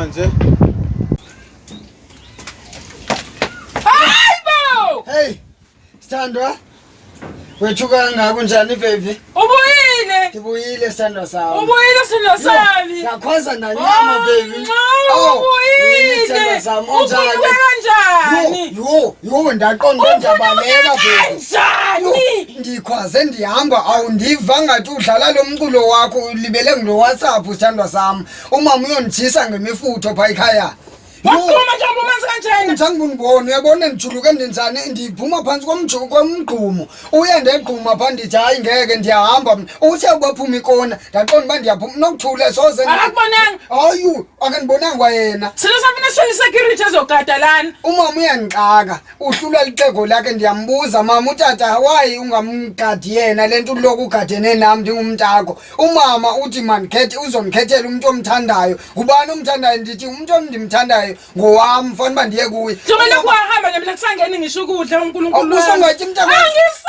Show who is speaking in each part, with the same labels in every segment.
Speaker 1: Manje
Speaker 2: Hayibo!
Speaker 3: Hey, Sithandwa. Wethuka kangaka unjani baby?
Speaker 2: Ubuyile!
Speaker 3: Ngibuyile sithandwa sami.
Speaker 2: Ubuyile sithandwa sami.
Speaker 3: Ngiyakhoza nanyama baby.
Speaker 2: Oh, ubuyile.
Speaker 3: Sithandwa sami unjani?
Speaker 2: Ukhululwe kanjani?
Speaker 3: Yo, yo, ndaqonda ndiyabaleka baby.
Speaker 2: Kanjani?
Speaker 3: Ndikhwaze ndihamba awundiva ngathi udlala lo mculo wakho ulibele ngulo WhatsApp sithandwa sami. Umama uyondijisa ngemifutho pha ekhaya.
Speaker 2: Wakhuluma njengoba umanzi kanjena.
Speaker 3: Ngithanda ukubona uyabona ndijuluke ndenzani ndiphuma phantsi komgqumo uye ndegquma pha ndithi hayi ngeke ndiyahamba mna uthe kwaphuma ikona ndaqonda uba ndiyaphuma nokuthula soze
Speaker 2: Akakubonanga.
Speaker 3: hayi akandibonanga kwayena
Speaker 2: Silo safuna sithole security ezogada lana.
Speaker 3: Umama uyandixaka uhlulwa lixhego lakhe ndiyambuza mama utata wayi ungamgadi yena le nto uloku ugadene nam ndingumntakho umama uthi mandikhethe uzondikhethela umntu omthandayo ngubani omthandayo ndithi umntu ondimthandayo ngowam fanele uba ndiye kuye
Speaker 2: Njengoba lokhu wahamba nje mina kusangeni ngisho ukudla uNkulunkulu.
Speaker 3: Awusongatyi mntakam.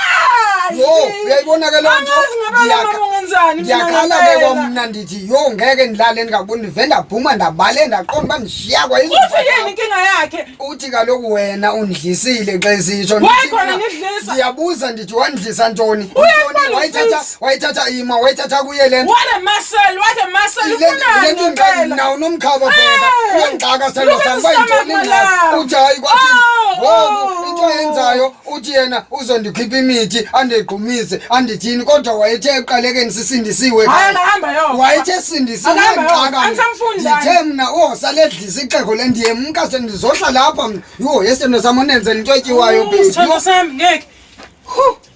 Speaker 2: Angisayi.
Speaker 3: Yho, uyayibona ke loo nto?
Speaker 2: Angazi ngabala mama ungenzani mina
Speaker 3: Ndiyakhala ke
Speaker 2: ngempela.
Speaker 3: kwamna ndithi yho ngeke ndilale ndingaboni ndive ndaphuma ndabale ndaqonda uba ndishiya kwa
Speaker 2: Uthi yini inkinga yakhe?
Speaker 3: Uthi kaloku wena undidlisile xa esitsho.
Speaker 2: Why
Speaker 3: Ndithi
Speaker 2: khona
Speaker 3: mna,
Speaker 2: ngidlisa?
Speaker 3: Ndiyabuza ndithi wandidlisa ntoni?
Speaker 2: Uyayibona
Speaker 3: Ntoni? Wayithatha
Speaker 2: ufisi?
Speaker 3: wayithatha ima wayithatha kuye le nto.
Speaker 2: What a muscle, what a muscle.
Speaker 3: Le nto
Speaker 2: Ufunani
Speaker 3: ingxaki
Speaker 2: ngempela?
Speaker 3: nawo nomkhaba bheka.
Speaker 2: Hey!
Speaker 3: Uyangixaka sithando
Speaker 2: Look at
Speaker 3: sami
Speaker 2: the
Speaker 3: uba yintoni
Speaker 2: stomach, my
Speaker 3: ingxaki.
Speaker 2: love.
Speaker 3: Uthi hayi kwathini?
Speaker 2: Oh,
Speaker 3: Ngoku
Speaker 2: oh.
Speaker 3: into ayenzayo uthi yena uzondikhipha imithi andegqumise andithini kodwa wayethe ekuqalekeni sisindisiwe
Speaker 2: Hayi akahamba yo.
Speaker 3: wayethe sindisiwe
Speaker 2: Akahamba yo.
Speaker 3: uyandixaka mna.
Speaker 2: Angisamfuni lana.
Speaker 3: Ndithe mna osaledlisa ixhego le ndiyemka sendizohlala apha mna. Yho yesithando sam unenzela into etyiwayo baby.
Speaker 2: Sithando sami ngeke.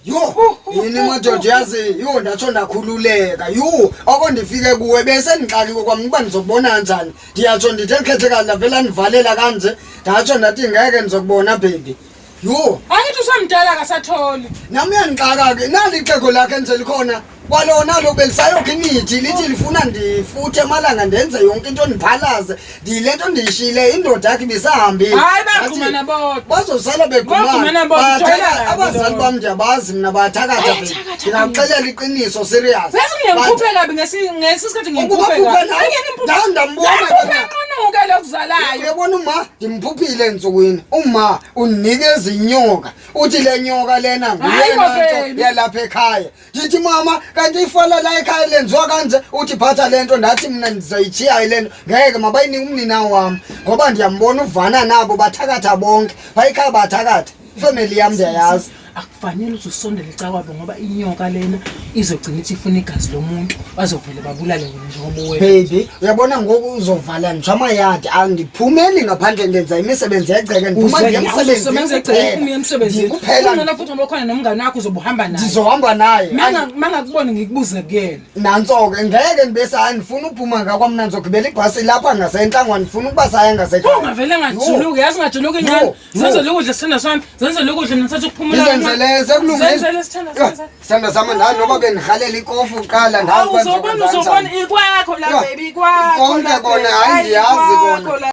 Speaker 3: Yho, yini madoda yazi, yho ndatsho ndakhululeka. Yho, oko ndifike kuwe besendixakiwe kwam uba ndizokubona kanjani. Ndiyatsho ndithe khethekazi ndavela ndivalela kanje. Ndatsho ndathi ngeke ndizokubona baby. Yho,
Speaker 2: Angithi usamdala akasatholi.
Speaker 3: nam uyandixaka ke. Nali ixhego lakhe nje likhona. Kwalona lo belisayokha imithi lithi lifuna ndifuthe emalanga ndenze yonke into ndiphalaze. Ndiyile nto ndiyishile indoda yakhe ibisahambile.
Speaker 2: Hayi bagqumana bodwa.
Speaker 3: Bazosala
Speaker 2: Bagqumana
Speaker 3: begqumana.
Speaker 2: bodwa,
Speaker 3: Bayathaka
Speaker 2: ujwayela
Speaker 3: abazali
Speaker 2: kabi
Speaker 3: bam ndiyabazi mna bayathakatha.
Speaker 2: Bayathakatha.
Speaker 3: Ndingakuxelela iqiniso serious.
Speaker 2: Yazi ngiyangiphuphe kabi ngesi sikhathi
Speaker 3: Ukuba
Speaker 2: ngiyangiphuphe
Speaker 3: phuphe
Speaker 2: kabi.
Speaker 3: nawe, ndandambona
Speaker 2: Ngiphuphe
Speaker 3: mina.
Speaker 2: nqonuke lokuzalayo.
Speaker 3: Uyabona uma ndimphuphile entsukwini uma undinikeza inyoka uthi le nyoka lena
Speaker 2: Hayi bo,
Speaker 3: nguyena nto
Speaker 2: baby.
Speaker 3: yalapha ekhaya ndithi mama kanti ifala la ekhaya lenziwa kanje uthi phatha le nto ndathi mna ndizoyitshiya le nto ngeke mabayinike umnina wam ngoba ndiyambona uvana nabo bathakatha bonke phaa ekhaya bathakatha ifemeli yam ndiyayazi
Speaker 2: Akufanele uze usondele ecakwabo ngoba inyoka lena izogcina ithi ifuna igazi lomuntu bazovele babulale wena njengoba uwena.
Speaker 3: Baby, uyabona ngoku uzovala nditsho amayadi andiphumeli ngaphandle ndenza imisebenzi yegceke ndiphuma ndiye
Speaker 2: Usebenza egceke
Speaker 3: emsebenzini
Speaker 2: uphuma emsebenzini.
Speaker 3: kuphela
Speaker 2: Kungcono futhi ngoba khona nomngane wakho uzobe uhamba naye.
Speaker 3: ndizohamba naye
Speaker 2: Mangakuboni ngikubuze kuyena.
Speaker 3: Nantso ke ngeke ndibe saya ndifuna uphuma ngakwamna ndizogibela ibhasi lapha ngasentlangwa ndifuna ukuba saya ngasekhaya.
Speaker 2: Ungavele ngajuluki yazi ngajuluki incane.
Speaker 3: Yho, yho.
Speaker 2: Zenzele ukudla sithanda sami, zenzele ukudla mina ngithatha ukuphumula.
Speaker 3: Ndizenzele sekulungile.
Speaker 2: Zenzele sithanda sami.
Speaker 3: Sithanda sami ndani noba bendirhalela ikofu kuqala ndazi
Speaker 2: Awu
Speaker 3: uba
Speaker 2: uzobona
Speaker 3: ndizokwenza
Speaker 2: uzobona
Speaker 3: njani.
Speaker 2: ikwakho la
Speaker 3: Yho,
Speaker 2: baby ikwakho.
Speaker 3: konke
Speaker 2: la,
Speaker 3: kona,
Speaker 2: baby.
Speaker 3: hayi, ndiyazi
Speaker 2: Ikwakho
Speaker 3: kona.
Speaker 2: la.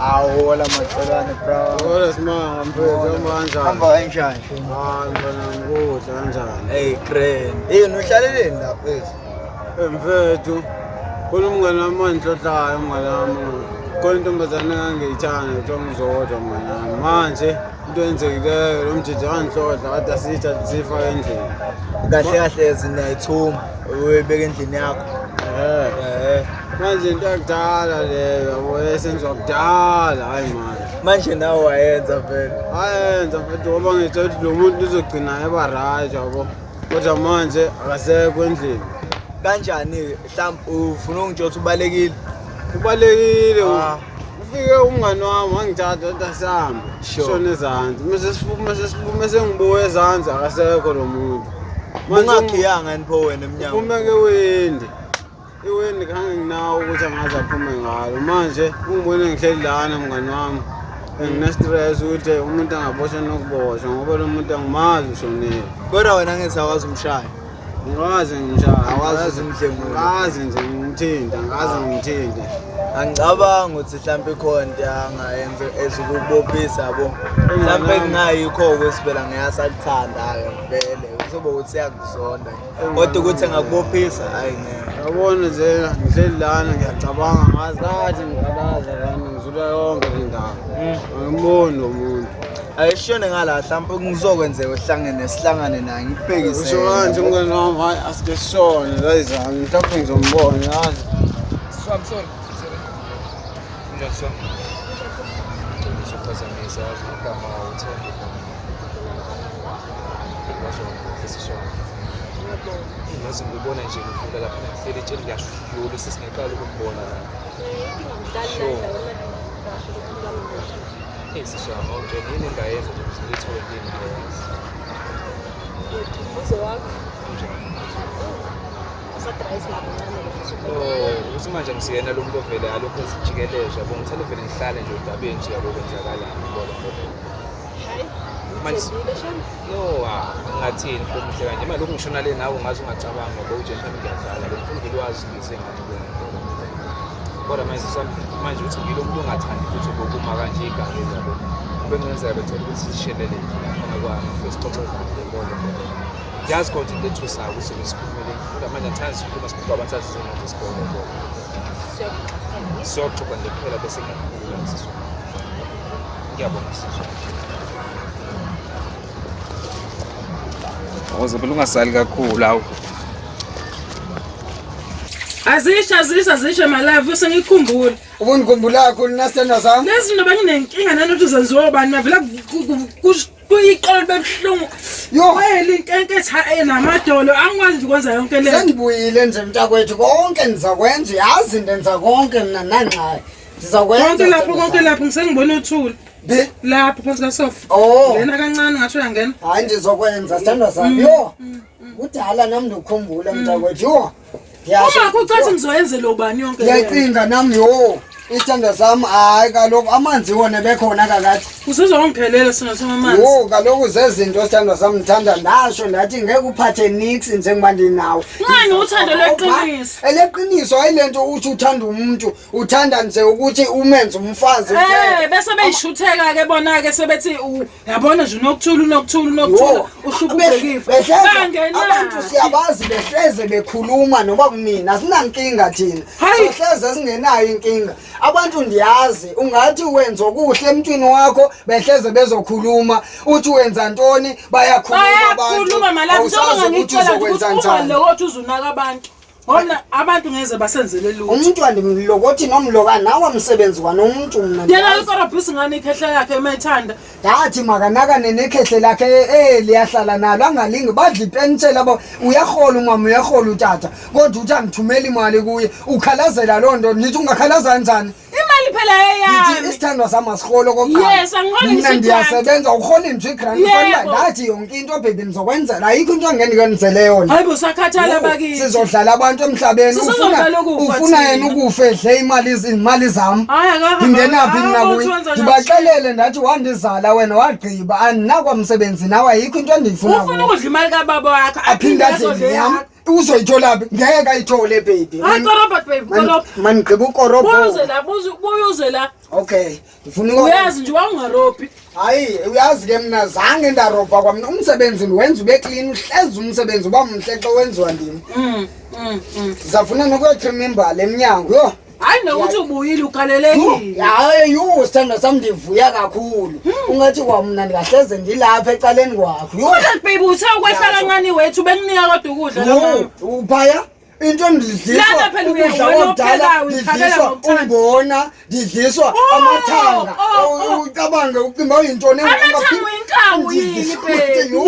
Speaker 4: Awu wala macelwane bro.
Speaker 1: Hola simanga mfethu hamba kanjani?
Speaker 4: Hamba kanjani?
Speaker 1: Hayi mfana ngikudla kanjani?
Speaker 4: Hey grand. Hey nuhlaleleni lapha mfethu?
Speaker 1: Eh mfethu khona umngane wami wangihlohlayo umngane wami. Khona intombazane engangiyithanda kuthiwa ngizodwa mngane wami. Manje into eyenzekileyo lo mjiji wangihlohla kade asitha sifake endlini.
Speaker 4: Kahle kahle zinayithuma uyibeka endlini yakho.
Speaker 1: Eh.
Speaker 4: Eh.
Speaker 1: Manje into yakudala leyo yabo esenziwa kudala hayi manje.
Speaker 4: Manje nawe wayenza vele.
Speaker 1: Ayenza mfethu ngoba ngitshela ukuthi lo muntu uzogcina eba right yabo. Kodwa manje akasekho endlini.
Speaker 4: Kanjani mhlawumbe ufuna ungitshela ukuthi ubalekile?
Speaker 1: Ubalekile.
Speaker 4: Ah.
Speaker 1: Kufike umngani wami wangithatha wathi asihambe.
Speaker 4: Sure.
Speaker 1: Shona ezansi. Mase sifume sesibume sengibuya ezansi akasekho lo muntu. Manje
Speaker 4: Ungakhiyanga yini pho wena emnyango?
Speaker 1: uphume kewindi. Iwindi khange nginawo ukuthi angaze aphume ngalo. Manje ungibone ngihleli lana mngani wami. Ngine-stress ukuthi umuntu angaboshwa nokuboshwa ngoba lo muntu angimazi ushonile.
Speaker 4: Kodwa wena ngithi awazi umshaya.
Speaker 1: Ngikaze ngimshaya.
Speaker 4: Awazi umdlwengule.
Speaker 1: Ngikaze nje ngimthinte, angikaze ngimthinte.
Speaker 4: Angicabangi ukuthi mhlawumbe ikhona into angayenza ezokubophisa yabo. Mhlawumbe kungayikho ukuthi phela ngiyasakuthanda-ke vele. Kuzoba ukuthi siyakuzonda. Kodwa ukuthi engakubophisa hayi ngeke.
Speaker 1: Yabona nje ngihleli lana ngiyacabanga ngazi kathi ngiqalaza lana ngizula yonke le ndawo. Angimboni lo muntu.
Speaker 4: Ayishone ngala mhlawumbe kuzokwenzeka uhlangene sihlangane naye ngikubhekise.
Speaker 1: Usho kanje umngani wami hayi asike sishone la izami mhlawumbe ngizombona yazi.
Speaker 5: Swam, sorry. Sorry. Kunjani swam? Ngizophazamisa yazi igama uThembi. Wazi wangikhohlisa swam. Yazi ngibona nje ngidlula lapha ngihleli etsheni ngiyashula sesingaqala ukumbona la. Sure. Hey sisi wami awutshela yini engayenza nje ukuze ngithole yini engayenza. Kunjani? Oh, ukuthi manje ngisiyena lo muntu ovele alokhu ezijikeleza yabo ngithanda vele ngihlale nje odabeni nje yabo kwenzakalani yabo manje no ah, ngingathini mfo omuhle kanje manje lokhu ngishona le nawe ungaze ungacabanga ngoba uje mhlawumbe ngiyadlala lo mfuna vele wazi ngize ngathi kuwena kodwa manje sami manje uthi ngilo muntu ongathandi futhi ukuma kanje igangeni yabo kube kungenzeka bethola ukuthi sishelele nje laphana kwami fike sixoxe kahle yabo ngiyazi kodwa into ethusayo ukuthi sikhulumele kodwa manje angithandi sikhuluma sikhuluma abantu sazi izingane zesikole yabo siyoxoxa nje kuphela bese ngiyakhulula siswa ngiyabonga siswa.
Speaker 6: Awuze phela ungasali kakhulu awu.
Speaker 2: Azishe azishe azishe my love sengikhumbula.
Speaker 3: Ubundikhumbula kakhulu nasithandwa sami.
Speaker 2: Lezi zinto benginenkinga nanokuthi zenziwa ubani mavela kuyiqolo bebuhlungu.
Speaker 3: Yo.
Speaker 2: Wena inkenketha enamadolo angikwazi nje ukwenza yonke le.
Speaker 3: Sendibuyile nje mntakwethu konke ndizakwenza uyazi ndenza konke mna nangxaki. Ndizakwenza.
Speaker 2: Konke lapho konke lapho ngisengibona uthuli.
Speaker 3: Bi?
Speaker 2: Lapho phansi kasofa.
Speaker 3: Oh.
Speaker 2: Ngena kancane ngathi uyangena.
Speaker 3: Hayi ndizokwenza sithandwa sami. Yho. Kudala nam ndikukhumbula mntakwethu. Yho. Ndiyasho.
Speaker 2: Uma kucathi ngizoyenzela ubani yonke le.
Speaker 3: Ndiyacinga nam yho. Isithandwa sami hayi kaloku amanzi wona bekhona kakade.
Speaker 2: Usizwa ngiphelele singathoma amanzi.
Speaker 3: Yho kaloku zezinto sithandwa sami ndithanda ndasho ndathi ngeke uphathe nix njengoba ndinawe.
Speaker 2: Ngani uthando lweqiniso?
Speaker 3: Eleqiniso hayi le nto uthi uthanda umuntu uthanda nje ukuthi umenze umfazi kuphela.
Speaker 2: Bese beyishutheka ke bona ke sebethi yabona nje unokuthula unokuthula unokuthula
Speaker 3: Yho,
Speaker 2: uhlupha ubhekifa.
Speaker 3: behleze abantu siyabazi behleze bekhuluma noba kunini asinankinga thina
Speaker 2: Hayi.
Speaker 3: sohleze singenayo inkinga abantu ndiyazi ungathi wenza okuhle emntwini wakho behleze bezokhuluma uthi wenza ntoni bayakhuluma abantu
Speaker 2: Bayakhuluma malapho
Speaker 3: awusazi
Speaker 2: njengoba
Speaker 3: ukuthi
Speaker 2: ngikutshela nje
Speaker 3: uzokwenza
Speaker 2: ukuthi
Speaker 3: njani
Speaker 2: ungalokothi uzunaka abantu. Ngoba abantu ngeze basenzele lutho.
Speaker 3: Umntu andimlokothi nomloka nawe msebenzi kwanomntu mna
Speaker 2: Yena
Speaker 3: ndiyazi.
Speaker 2: likorobhisi ngani ikhehla yakhe emayithanda.
Speaker 3: Ndathi makanakane nekhehle lakhe eliyahlala nalo angalingi badla ipentshela abo uyarhola umama uyarhola utata kodwa uthi andithumeli imali kuye ukhalazela loo nto ndithi ungakhalaza kanjani
Speaker 2: Imali phela
Speaker 3: ndithi
Speaker 2: eyami.
Speaker 3: isithandwa sam asirholi okokuqala
Speaker 2: Yes, angiholi
Speaker 3: mna
Speaker 2: ngisho i-grant.
Speaker 3: ndiyasebenza urholi nje igrant
Speaker 2: Yebo.
Speaker 3: fanele ndathi yonke into bhebhi ndizokwenzela ayikho into angendikenzele yona
Speaker 2: Hayi bo sakhathala bakithi.
Speaker 3: Sizodlala abantu emhlabeni ufuna
Speaker 2: Sizodlala ukufa
Speaker 3: ufuna
Speaker 2: thina.
Speaker 3: yena ukufa edle imali zam
Speaker 2: Hayi akahambe.
Speaker 3: ndingenaphi mna
Speaker 2: Hayi,
Speaker 3: kuye
Speaker 2: wenza njani?
Speaker 3: ndibaxelele ndathi wandizala wena wagqiba andinakwamsebenzi nawe ayikho into endiyifuna
Speaker 2: Ufuna
Speaker 3: kuwe
Speaker 2: ukudla imali kababa wakhe
Speaker 3: aphinde adle
Speaker 2: azodla
Speaker 3: yam
Speaker 2: yakho.
Speaker 3: uzoyithola phi ngeke ayithole baby
Speaker 2: Hayi korobha baby korobha.
Speaker 3: mandigqiba ukorobho
Speaker 2: Buze la buze buze la.
Speaker 3: Okay ndifuna uko-
Speaker 2: Uyazi nje wawungarobhi.
Speaker 3: Hayi uyazi ke mna zange ndarobha kwamna umsebenzi ndiwenza ube clean uhlezi umsebenzi uba mhle xa wenziwa ndim Ndizawufuna nokuyotrim imbali emnyango yho.
Speaker 2: Hayi nokuthi ubuyile ugalelekile.
Speaker 3: Hayi yho sithandwa sam ndivuya kakhulu ungathi kwamna ndingahleze ndilapha ecaleni kwakho yho.
Speaker 2: Kodwa baby uthe ukwehla kancane wethu bekunika kodwa ukudla lo mama.
Speaker 3: Yho uphaya into ndidliswa
Speaker 2: Lana phela uye
Speaker 3: ukudla
Speaker 2: wena
Speaker 3: okudala
Speaker 2: ophekayo, uyiphakela
Speaker 3: ndidliswa
Speaker 2: ngokuthanda.
Speaker 3: umbona ndidliswa
Speaker 2: Oh,
Speaker 3: amathanga
Speaker 2: oh, oh.
Speaker 3: ucabange ucinga uyintoni
Speaker 2: Amathanga uyinkawu yini,
Speaker 3: Ndidliswa-
Speaker 2: baby?
Speaker 3: Yho,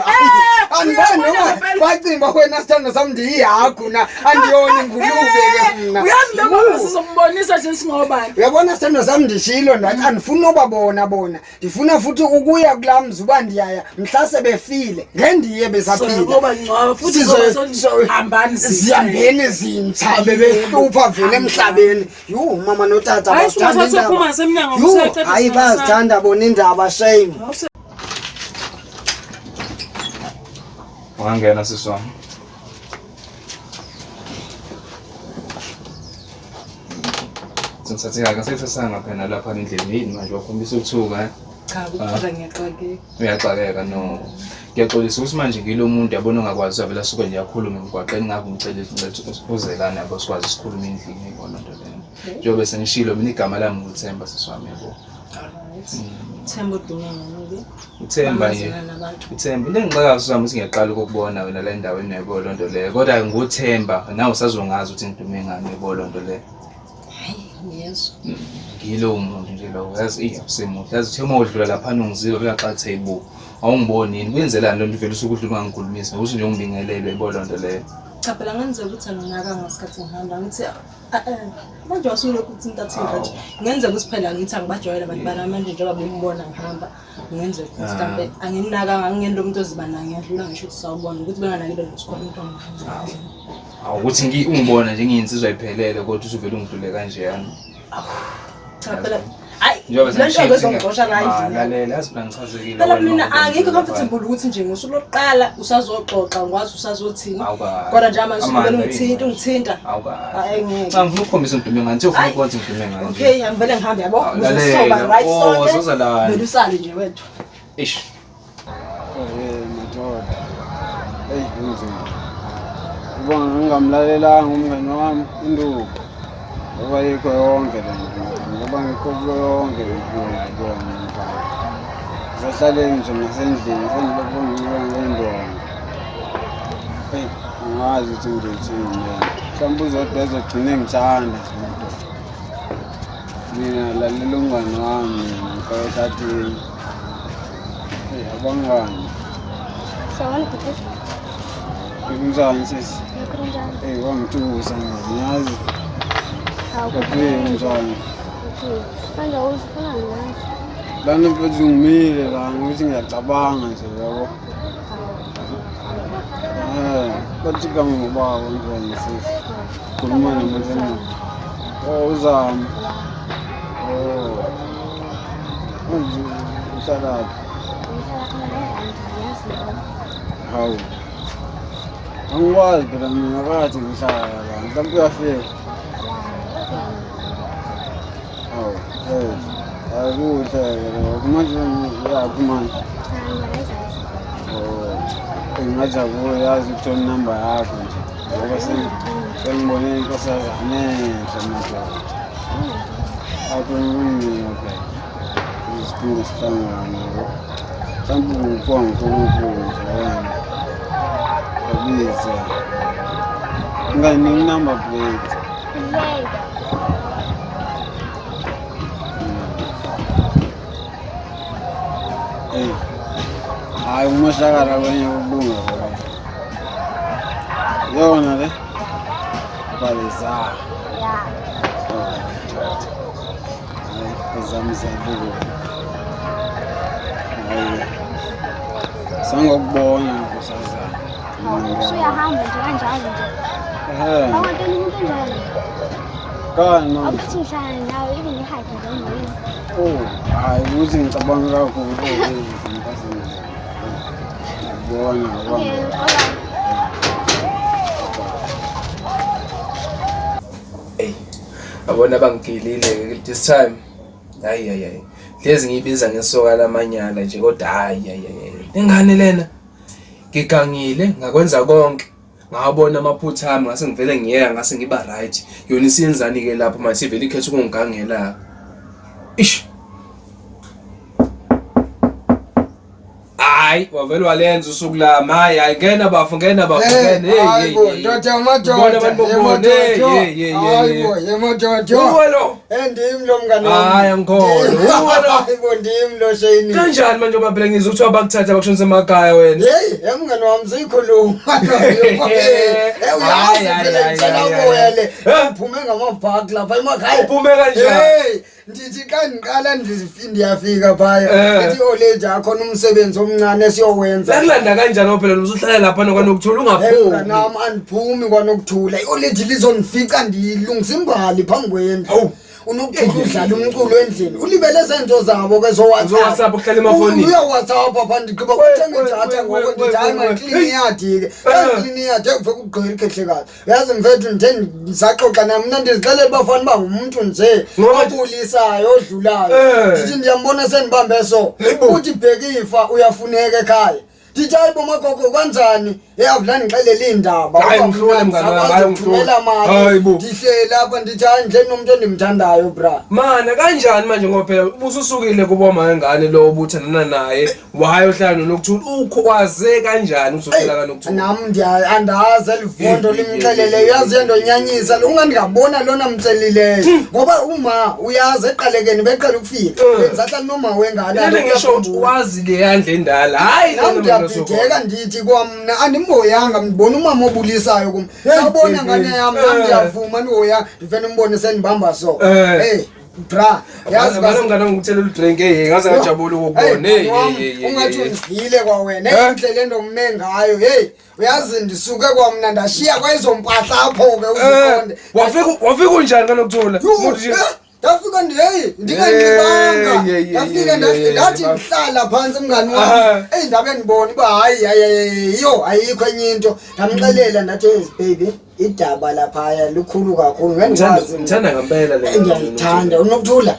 Speaker 3: hayi, Andiboni
Speaker 2: Uyabona
Speaker 3: noma
Speaker 2: ngempela.
Speaker 3: bacinga uba wena sithando sam ndiyihagu na andiyona ingulube ke mna.
Speaker 2: Uyazi lo baba sizombonisa nje singobani.
Speaker 3: Uyabona sithando sam ndishilo ndathi andifuni nobabona bona ndifuna futhi ukuya kulaa mzi uba ndiyaya mhla sebefile ngendiye besaphila.
Speaker 2: Soba ngcwaba futhi
Speaker 3: Sizo-
Speaker 2: soba hambani
Speaker 3: zihambeni zintsha bebehlupha vele emhlabeni. Yhu mama notata
Speaker 2: Hayi,
Speaker 3: bazithanda
Speaker 2: sungathatha
Speaker 3: iindaba.
Speaker 2: uphuma ngasemnyango,
Speaker 3: Yhu,
Speaker 2: usiyacela
Speaker 3: hayi
Speaker 2: singasa-
Speaker 3: bayazithanda bona iindaba shame.
Speaker 6: Ungangena sisi wami. Sengithathe kahle ngisayithathanga phela lapha endlini yini manje wakhombisa ukuthuka eh?
Speaker 7: Cha, kuphela ngiyaxakeka.
Speaker 6: Uyaxakeka no. Ngiyaxolisa ukuthi manje ngilo muntu yabona ongakwazi avela suke nje akhulume emgwaqeni ngakho ngicela ukuthi uze lana yabo sikwazi sikhulume endlini yibona nto leyo. Njengoba sengishilo mina igama lami nguThemba sisi wami yabo.
Speaker 7: Themba udume ngani-ke?
Speaker 6: Uthemba nje.
Speaker 7: Bamazela nabantu.
Speaker 6: Uthemba into engixakayo sisi wami ukuthi ngiyaqala ukukubona wena la endaweni yabo loo nto leyo. Kodwa nguThemba nawe usazongazi ukuthi ngidume ngani yabo loo nto leyo.
Speaker 7: Hayi, ngiyezwa.
Speaker 6: Ngilowo muntu nje lowo yazi eyi awusemuhle yazi uthe uma udlula laphana ungiziba bengaxathe yibo awungiboni yini kuyenzelani loo nto uvele usuke udlula ungangikhulumisi ngokuthi nje ungibingelele yabo loo nto leyo.
Speaker 7: Cha phela ngenzeka ukuthi anginakanga ngesikhathi ngihamba ngithi ah, eh, manje wasulokhu uthinta thinta nje. Ngenzeka ukuthi phela ngithi angibajwayele abantu bana manje njengoba bengibona ngihamba ngenzeka ukuthi mhlampe anginakanga ngingento umuntu oziba naye ngiyadlula ngisho ukuthi sawubona ukuthi benganakile ukuthi khona umuntu ongihamba.
Speaker 6: Awu ukuthi ungibona nje ngiyinsizwa iphelele kodwa usuvele ungidlule kanjeyana.
Speaker 7: Cha phela hayi
Speaker 6: Njengoba
Speaker 7: le nto
Speaker 6: sengishilo
Speaker 7: bezongixosha la endlini.
Speaker 6: Lalela yazi mina ngichazekile.
Speaker 7: Phela
Speaker 6: wena
Speaker 7: mina
Speaker 6: uma
Speaker 7: angikho
Speaker 6: udlula
Speaker 7: comfortable ukuthi nje ngosuku lokuqala usazoxoxa ngikwazi usazothini.
Speaker 6: Awukahle.
Speaker 7: Kodwa nje manje
Speaker 6: Amandla
Speaker 7: usubele
Speaker 6: yini
Speaker 7: ungithinta
Speaker 6: manje?
Speaker 7: ungithinta.
Speaker 6: Awukahle.
Speaker 7: Hayi ngeke.
Speaker 6: Cha ngifuna ukukhombisa ngidume ngani. Uthe ufuna
Speaker 7: Hayi.
Speaker 6: ukubona ukuthi ngidume ngani. nje.
Speaker 7: Okay, angivele ngihambe yabo.
Speaker 6: Awu,
Speaker 7: Ukuze
Speaker 6: lalela.
Speaker 7: sizoba right
Speaker 6: Oh,
Speaker 7: sonke.
Speaker 6: soza lana.
Speaker 7: Vele usale nje wethu.
Speaker 6: Eish.
Speaker 1: Eh madoda. Eyi kunzima. Ubona ngingamlalelanga umngani wami induku. Ngoba yikho yonke le nto. Ngoba ngikho kuyo yonke le nto ngibona mfana. Ngisahlaleni nje nasendlini sengilokhu ngincika ngendonga. Eyi angazi ukuthi ngizothini le. Mhlawumbe uzodwa ezogcina engithanda nje madoda. Mina lalela umngani wami ngifake ehlathini. Eyi abangani.
Speaker 8: Sawubona bhuti.
Speaker 1: Kunjani sisi?
Speaker 8: Kunjani?
Speaker 1: Eyi wangithusa nje ngiyazi.
Speaker 8: Hawu.
Speaker 1: Kaphile njani?
Speaker 8: Okay. Manje awuzifuna ngani?
Speaker 1: Lana mfethu ngimile la ngokuthi ngiyacabanga nje yabo. Eh, bathi kama ngubaba njani sisi? Khuluma nomuntu emnandi. Oh, uzama. Oh. Manje uhlalaphi?
Speaker 8: Ngihlala khona la endlini yazi yona.
Speaker 1: Hawu. Angikwazi phela mina kathi ngihlala la. Mhlawumbe uyafika. Hawu, hey. Akuhle-ke lokho. Manje uyaphi manje? Oh, ngingajabula yazi ukuthola inamba yakho nje. Ngoba sengibone inkosazane enhle madoda. Akho ngikunike phela. Siphinde sihlangane yabo. Mhlawumbe ungiphiwa nguNkulunkulu nje wena. Babize. Ungayinika inumber plate. Eyi. Hhayi umoshakala kwenye ukulunga loyo. Yona le. Baliza. Hayi ezami ziyabuka. Hayi. Sangokubona nkosazana.
Speaker 8: Hawu, usuyahamba nje kanjalo nje.
Speaker 1: Ehhe.
Speaker 8: Awantoni umuntu onjalo.
Speaker 1: Kani manje?
Speaker 8: Awuthi ngihlala nawe even i-hug nje awungiyenzi.
Speaker 1: Oh, hayi ukuthi ngicabanga kakhulu ngibona
Speaker 8: Okay, bye-bye.
Speaker 6: Ey. Abona bangigilile this time. Hayi hayi hayi. Hlezi ngiyibiza ngesoka lamanyala nje kodwa hayi hayi hayi. Lengane lena ngigangile ngakwenza konke. Ngawabona amaphutha ami ngase ngivele ngiyeka ngase ngiba right. Yona isiyenzani ke lapho manje sivele ikhetha ukungigangela. Ish. Hayi, wavele walenza usuku lami. Hayi, hayi, ngena bafo, ngena bafo,
Speaker 3: Eh,
Speaker 6: ngena. Hey,
Speaker 3: hayi
Speaker 6: hey,
Speaker 3: bo,
Speaker 6: hey.
Speaker 3: ndoda
Speaker 6: Ubona
Speaker 3: yamadoda,
Speaker 6: abantu bokubona. Hey,
Speaker 3: yemadoda.
Speaker 6: hey, hey,
Speaker 3: Hayi
Speaker 6: hey,
Speaker 3: bo,
Speaker 6: hey.
Speaker 3: yemadoda.
Speaker 6: Uwe lo.
Speaker 3: Eh, ndim lo mngani wami.
Speaker 6: Hayi, angikholwa.
Speaker 3: Ndim.
Speaker 6: Uwe lo.
Speaker 3: Hayi bo, ndim lo Shane.
Speaker 6: Kanjani manje ngoba phela ngizwe kuthiwa bakuthatha bakushonisa emakhaya wena.
Speaker 3: Yeyi, eh, mngani wami siyikhuluma loyo. Eh, uyazi
Speaker 6: Hayi, hayi,
Speaker 3: phela
Speaker 6: hayi,
Speaker 3: ngicela
Speaker 6: hayi,
Speaker 3: uboya
Speaker 6: hayi.
Speaker 3: le.
Speaker 6: Eh?
Speaker 3: Ngiphume ngamabhaki lapha emakhaya.
Speaker 6: Uphume kanjani?
Speaker 3: Hey, ndithi xa ndiqala ndiyafika phaya.
Speaker 6: Eh.
Speaker 3: Ithi oleji akhona umsebenzi omncane esiyowenza.
Speaker 6: Lakulanda kanjani ngoba phela usuhlala lapha nokwanokuthula
Speaker 3: Hey,
Speaker 6: ungaphumi.
Speaker 3: mngani wami andiphumi kwanokuthula. I-oledi lizondifica ndilungisa imbali phambi kwendlu.
Speaker 6: Hawu.
Speaker 3: Unokuthula udlala umculo endlini. Ulibele zento zabo ke
Speaker 6: Zo-WhatsApp, ukuhlala emafonini.
Speaker 3: Uya-WhatsApp apha ndigqiba
Speaker 6: We,
Speaker 3: kuthenga
Speaker 6: we,
Speaker 3: idatha
Speaker 6: we,
Speaker 3: ngoku
Speaker 6: we,
Speaker 3: ndithi hayi
Speaker 6: we, we.
Speaker 3: mandiklini iyadi ke.
Speaker 6: Eh.
Speaker 3: Ndiklini iyadi ekuve kugqira ikhehlekazi. Uyazi mfethu ndithe ndisaxoxa naye mna ndizixelela uba fanele uba ngumntu nje
Speaker 6: Ngoba nje-
Speaker 3: obulisayo odlulayo.
Speaker 6: Eh.
Speaker 3: Ndithi ndiyambona sendibambe so.
Speaker 6: Hayibo.
Speaker 3: Uthi bhekifa uyafuneka ekhaya. Ndithi hayi bo magogo kanjani? Hey avula ndixelele iindaba.
Speaker 6: Hayi,
Speaker 3: Uba
Speaker 6: ngihlule
Speaker 3: mna
Speaker 6: mngani wami,
Speaker 3: ndisakwazi
Speaker 6: hayi, ngihlule.
Speaker 3: ukuthumela mali.
Speaker 6: Hayi bo.
Speaker 3: Ndihleli apha ndithi hayi ndihleli nomntu endimthandayo bra.
Speaker 6: Mana kanjani manje ngoba phela ubususukile kubo mangane lo obuthandana naye wayohlala noNokuthula ukwaze kanjani uzohlala kaNokuthula?
Speaker 3: Nam andazi elivondo
Speaker 6: Hey, hey,
Speaker 3: limxeleleyo
Speaker 6: hey,
Speaker 3: uyazi
Speaker 6: hey,
Speaker 3: yandonyanyisa lo ungandingabona lona mxelileyo ngoba uma uyazi eqalekeni beqela ukufika
Speaker 6: Eh.
Speaker 3: bendisahlala noma wengane
Speaker 6: Lento ngisho ukuthi wazi le yandla endala. Hayi
Speaker 3: nam
Speaker 6: lena manje
Speaker 3: ndiyabhideka ndithi kwamna andimhoyanga ndibona umama obulisayo kum sawubona
Speaker 6: hey,
Speaker 3: ngane
Speaker 6: hey.
Speaker 3: yam nam
Speaker 6: Eh.
Speaker 3: ndiyavuma ndihoyanga ndivele umbone sendibamba so
Speaker 6: Eh.
Speaker 3: hey bra yazi
Speaker 6: Yazi mngane wami ngikuthela udrink hey ngaze ngajabula ukukubona.
Speaker 3: Hey,
Speaker 6: Hey
Speaker 3: mngani wami,
Speaker 6: hey hey.
Speaker 3: ungathi undivile kwawena
Speaker 6: Eh?
Speaker 3: indlela endomme ngayo heyi uyazi ndisuke kwamna ndashiya kwezo mpahla apho ke
Speaker 6: Eh,
Speaker 3: uziqonde
Speaker 6: wafika wafika unjani kaNokuthula?
Speaker 3: Yhu,
Speaker 6: Umuntu nje
Speaker 3: eh, ndafika heyi ndinganxibanga
Speaker 6: Hey, hey, hey,
Speaker 3: ndafika
Speaker 6: hey, hey,
Speaker 3: ndathi
Speaker 6: hey,
Speaker 3: ndihlala phantsi mngani wam
Speaker 6: Aha.
Speaker 3: eyi ndabe ndibona uba hayi hayi hayi yho ayikho enye into ndamxelela ndathi "Hey, baby idaba laphaya lukhulu kakhulu ngendikwazi mna."
Speaker 6: Ngithanda ngempela le.
Speaker 3: ndiyayithanda unokuthula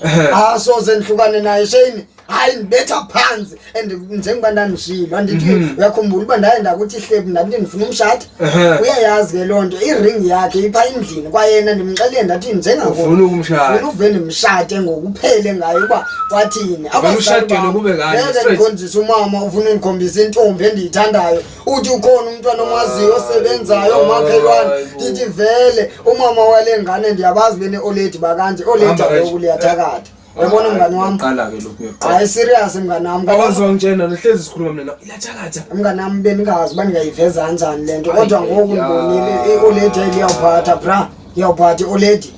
Speaker 3: asoze ndihlukane naye shane hayi ndibetha phantsi and njengoba ndandishilo andithi uyakhumbula uba ndaye ndakuthi hlebu ndathi ndifuna umshata
Speaker 6: Ehhe.
Speaker 3: uyayazi ke loo nto iringi yakhe ipha endlini kwayena ndimxelele ndathi njengangoku
Speaker 6: Ufuna ukumshata.
Speaker 3: ndifuna uve ndimshate ngokuphele ngayo uba kwathini
Speaker 6: Uvele ushadele kube kanye,
Speaker 3: ngeke
Speaker 6: straight.
Speaker 3: ndikhonjise umama ufuna undikhombisa intombi endiyithandayo uthi ukhona umntwana omaziyo osebenzayo umakhelwane
Speaker 6: Hayi bo.
Speaker 3: ndithi vele umama wale ngane ndiyabazi bene-oledi bakanje oledi
Speaker 6: Hamba kanje.
Speaker 3: aloku liyathakatha uyabona mngani wam
Speaker 6: Qala ke lokhu uyoqala.
Speaker 3: hayi serious mngani wam
Speaker 6: Awazi wangitshena nohlezi sikhuluma mina nawe. Iyathakatha.
Speaker 3: mngani wam bendingazi uba ndingayiveza kanjani le nto kodwa
Speaker 6: Ayi,
Speaker 3: ngoku
Speaker 6: ya.
Speaker 3: ndibonile i-oledi liyawuphatha bra liyawuphatha i-oledi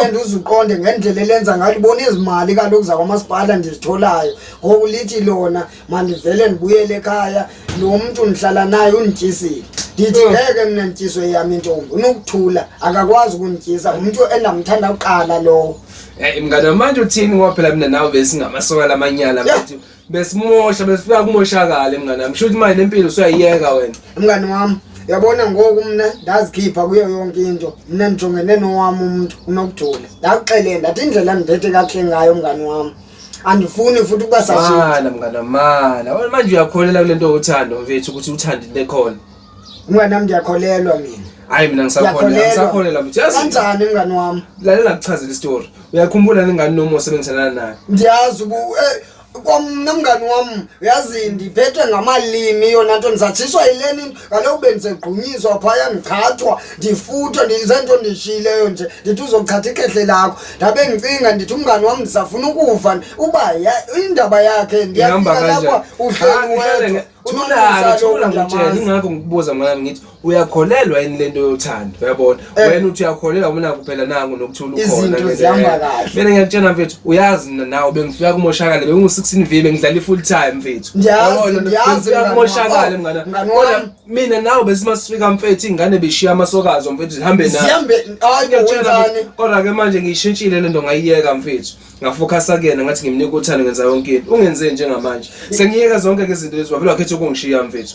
Speaker 3: and uzuqonde ngendlela elenza ngayo libona ezi mali kaloku zakwamasipala ndizitholayo ngoku lithi lona mandivele ndibuyele ekhaya lo mntu ndihlala naye undityisile ndithi ngeke mna ndityiswe eyam intombi unokuthula akakwazi ukundityisa ngumntu endamthanda kuqala lowo
Speaker 6: Eh mngane manje uthini ngoba phela mina nawe besingamasoka lamanyala
Speaker 3: Yeah.
Speaker 6: mfethu. Besimosha besifika kumoshakala mngane wami. Shuthi manje lempilo usuyayiyeka wena.
Speaker 3: mngani wam uyabona ngoku mna ndazikhipha kuyo yonke into mna ndijongene nowam umntu unokuthula ndakuxelela ndathi indlela ndiphethe kakuhle ngayo mngani wam andifuni futhi ukuba sashiya
Speaker 6: Mana mngane mana. Wena manje uyakholela kule nto yothando mfethu ukuthi uthando into ekhona.
Speaker 3: mngani wam ndiyakholelwa mina
Speaker 6: Hayi mina ngisakholela ngisakholela mfethu. Yazi
Speaker 3: kanjani mngani wam
Speaker 6: lalela kuchazela isitori. Uyakhumbula nengane noma osebenzisana naye.
Speaker 3: ndiyazi ubu kwamna mngani wam uyazi ndiphethwe ngamalimi yona nto ndisatshiswa yileni into kaloku bendisegqunyiswa phaya ndichathwa ndifuthwa ndizento ndishiyileyo nje ndithi uzochatha ikhehle lakho ndabe ndicinga ndithi umngani wam ndisafuna ukuva uba indaba yakhe
Speaker 6: Ihamba
Speaker 3: ndiyafika
Speaker 6: kanjani?
Speaker 3: lapha uhleli wedwa
Speaker 6: Thula thula ngikutshela
Speaker 3: unomusa
Speaker 6: ingakho ngikubuza mngane wami ngithi uyakholelwa yini lento yothando uyabona
Speaker 3: Eh.
Speaker 6: wena uthi uyakholelwa mina kuphela nangu nokuthula ukhona
Speaker 3: Izinto
Speaker 6: ngeke.
Speaker 3: zihamba kahle.
Speaker 6: mina ngiyakutshela mfethu uyazi mina nawe bengifika kumoshakale bengu-16 V bengidlala i-full time mfethu
Speaker 3: Ndiyazi,
Speaker 6: Uyabona?
Speaker 3: ndiyazi,
Speaker 6: Bengifika
Speaker 3: mngani
Speaker 6: kumoshakale
Speaker 3: wami.
Speaker 6: mngane
Speaker 3: Mngani
Speaker 6: Kodwa
Speaker 3: wami.
Speaker 6: mina nawe besimasifika mfethu iy'ngane beshiya amasokazo mfethu zihambe nayo
Speaker 3: zihambe hayi bo
Speaker 6: Ngiyakutshela
Speaker 3: wenzani
Speaker 6: mfethu, kodwa ke manje ngiyishintshile lento ngayiyeka mfethu ngafokhasa kuyena ngathi ngimnika uthando ngenza yonke into ungenze njengamanje sengiyeka zonke ke izinto lezi wavele wakhetha ukungishiya mfethu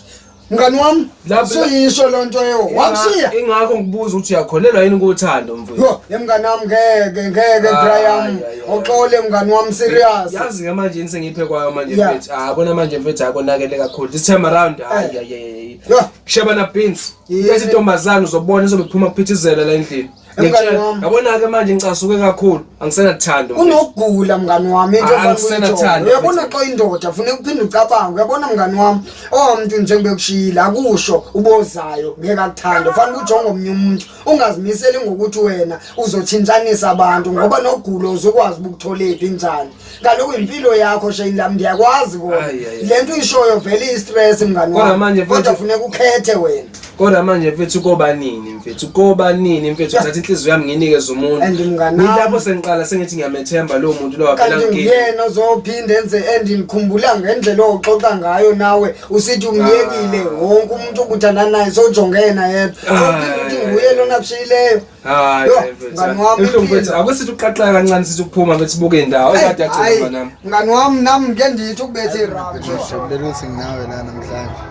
Speaker 3: mngani wam
Speaker 6: Lapho-
Speaker 3: suyisho loo nto yo wakushiya
Speaker 6: Ingakho ngibuza ukuthi uyakholelwa yini kuthando mfethu
Speaker 3: yho ye mngani wam ngeke ngeke
Speaker 6: Hayi,
Speaker 3: Brian
Speaker 6: hayi, hayi.
Speaker 3: uxole mngani wam serious
Speaker 6: yazi ke manje yini sengiyiphe kwayo manje
Speaker 3: Yeah.
Speaker 6: mfethu ah bona manje mfethu akonakele kakhulu this time around hayi
Speaker 3: Eh.
Speaker 6: hayi hayi
Speaker 3: Yho
Speaker 6: shebana beans
Speaker 3: Yini?
Speaker 6: bese intombazana uzobona izobe iphuma kuphithizela la endlini
Speaker 3: Mngani wami.
Speaker 6: Yabona-ke manje ngicasuke kakhulu angisenathando mfethu.
Speaker 3: Unokugula mngani wami into
Speaker 6: Ah,
Speaker 3: ofanele
Speaker 6: angisenathando,
Speaker 3: uyijole. Uyabona xa indoda funeka uphinde ucabange. Uyabona mngani wami, owamntu njengoba ekushiyile akusho ubozayo ngeke akuthande. Fanele ujonge omnye umuntu. Ungazimiseli ngokuthi wena uzotshintshanisa abantu ngoba nokugula uzokwazi ukutholephi njani. Kaloku impilo yakho Shane lami ndiyakwazi kona.
Speaker 6: Ayi, ayi, ayi.
Speaker 3: Le nto uyishoyo vele iyi-stress mngani
Speaker 6: Kodwa
Speaker 3: wami.
Speaker 6: manje
Speaker 3: Kodwa
Speaker 6: mfethu-
Speaker 3: funeka ukhethe wena.
Speaker 6: Kodwa manje mfethu koba nini mfethu koba nini mfethu uthatha inhliziyo yami ngiyinikeze umuntu.
Speaker 3: And mngani wami-
Speaker 6: Ngilapho sengiqala sengithi ngiyamethemba lowo muntu lo wavela
Speaker 3: Kanti
Speaker 6: ngigile.
Speaker 3: nguyena ozophinde enze and ngikhumbula ngendlela oxoxa ngayo nawe usithi umyekile wonke umuntu obuthandana naye sowujonge yena yedwa.
Speaker 6: Ah,
Speaker 3: Uphinde uthi nguye lona akushiyileyo.
Speaker 6: Hayi
Speaker 3: Yo,
Speaker 6: hayi, mfethu.
Speaker 3: mngani wami,
Speaker 6: Ibuhlungu mfethu
Speaker 3: impilo.
Speaker 6: ake sithi uqaqeka kancane sithi ukuphuma mfethu sibuke indawo ekade
Speaker 3: Hayi,
Speaker 6: yagcina mngani wami.
Speaker 3: mngani wami nami ngike ndithi ukubetha irapu.
Speaker 4: Ngijabulela ukuthi nginawe la namhlanje.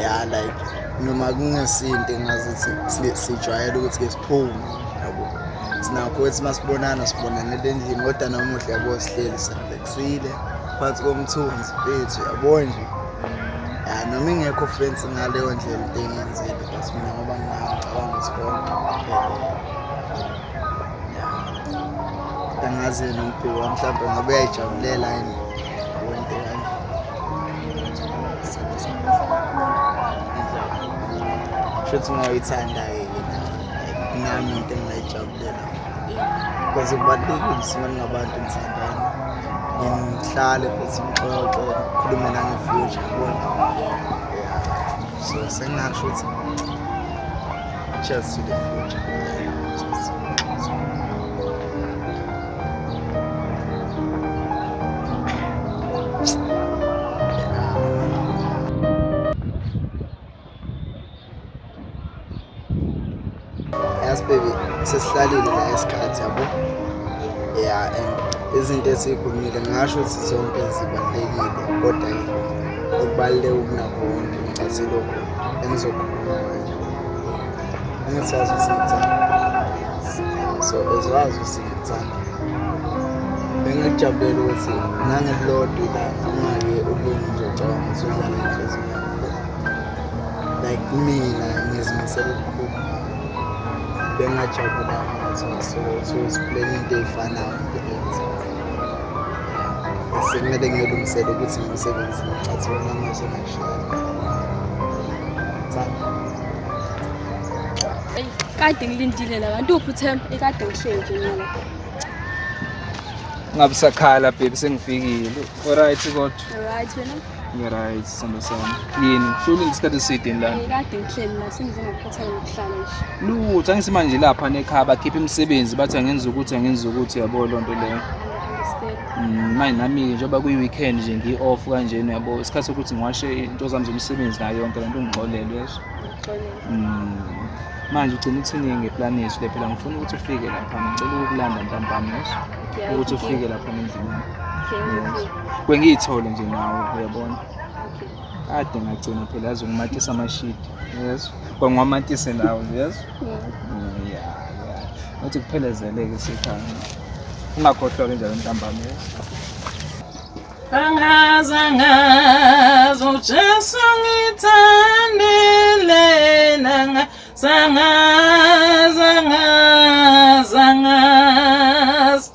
Speaker 4: Ya like noma kungesinto engazuthi sijwayele ukuthi ke siphume yabo. Sinakho ukuthi masibonana sibonane endlini kodwa namuhla yabo sihleli sirelaxile phansi komthunzi bethu yabo nje. Ya noma ingekho fancy ngaleyo ndlela into engiyenzile but mina ngoba nginawe ngicabanga ukuthi konke kuphelele. Ya. Angazi nombheki wami mhlawumbe ngabe uyayijabulela yini yabo into kanje. Shuthi ungayithanda-ke ke nawe nami into engingayijabulela because kubalulekile sima ningabantu nithandana nihlale futhi nixoxe nikhulume nange-future yabona. Yeah. So sengingasho ukuthi cheers to the future. Cheers. Yazi baby, sesihlalile la isikhathi yabo. Yeah, and izinto esiyikhulumile ngingasho ukuthi zonke zibalulekile kodwa-ke okubaluleke kunakho konke ngicathi lokhu engizokhuluma manje. Angithi yazi ukuthi ngikuthanda. So as wazi ukuthi ngikuthanda. Bengingakujabulela ukuthi nangelilodwa ilanga ungake ulunge uzocabanga ukuthi udlala ngenhliziyo yakho. Like mina ngizimisele ukukhuluma. Bengingajabulanga ukuthi so siplane into ey'fanayo empilweni zethu. Sekumele ngiyolungisela ukuthi ngiye emsebenzini ngicathi wena amazwi engakushiya. Thanda.
Speaker 8: Eyi, kade ngilindile la kanti uphi uThemba? Ekade ngihleli nje mina.
Speaker 5: Ungabe usakhala baby sengifikile. Alright kodwa.
Speaker 8: Alright wena?
Speaker 5: Ngi-right sithando sami. Yini? Hlulile isikhathi eside lana.
Speaker 8: Eh, kade ngihleli la sengize ngaphatheka ngokuhlala nje.
Speaker 5: Lutho angisimanje lapha nekhaya bakhipha imisebenzi bathi angenza ukuthi angenza ukuthi yabo loo nto leyo.
Speaker 8: Understand.
Speaker 5: Manje nami-ke njengoba kuyi-weekend nje ngi-off kanjena uyabo isikhathi sokuthi ngiwashe into zami zomsebenzi nayo yonke lento ungixolele yeso.
Speaker 8: Ngixolele.
Speaker 5: Manje ugcina uthini ngeplani yethu le phela ngifuna ukuthi ufike lapha ngicela ukukulanda ntambama yeso.
Speaker 8: Okay,
Speaker 5: Ukuthi
Speaker 8: okay.
Speaker 5: ufike lapha endlini.
Speaker 8: Okay, ngifike.
Speaker 5: Kwengiyithole nje nawe uyabona.
Speaker 8: Okay.
Speaker 5: Kade ngagcina phela yazi ngimatisa amashidi yeso. Kwangiwamatise nawe nje yeso. Yeah, yeah. Uthi kuphelezeleke sekhaya. Ungakhohlwa-ke njalo ntambama yeso.
Speaker 2: Angazi angazi uJesu ngithandile nanga sangazi angazi angazi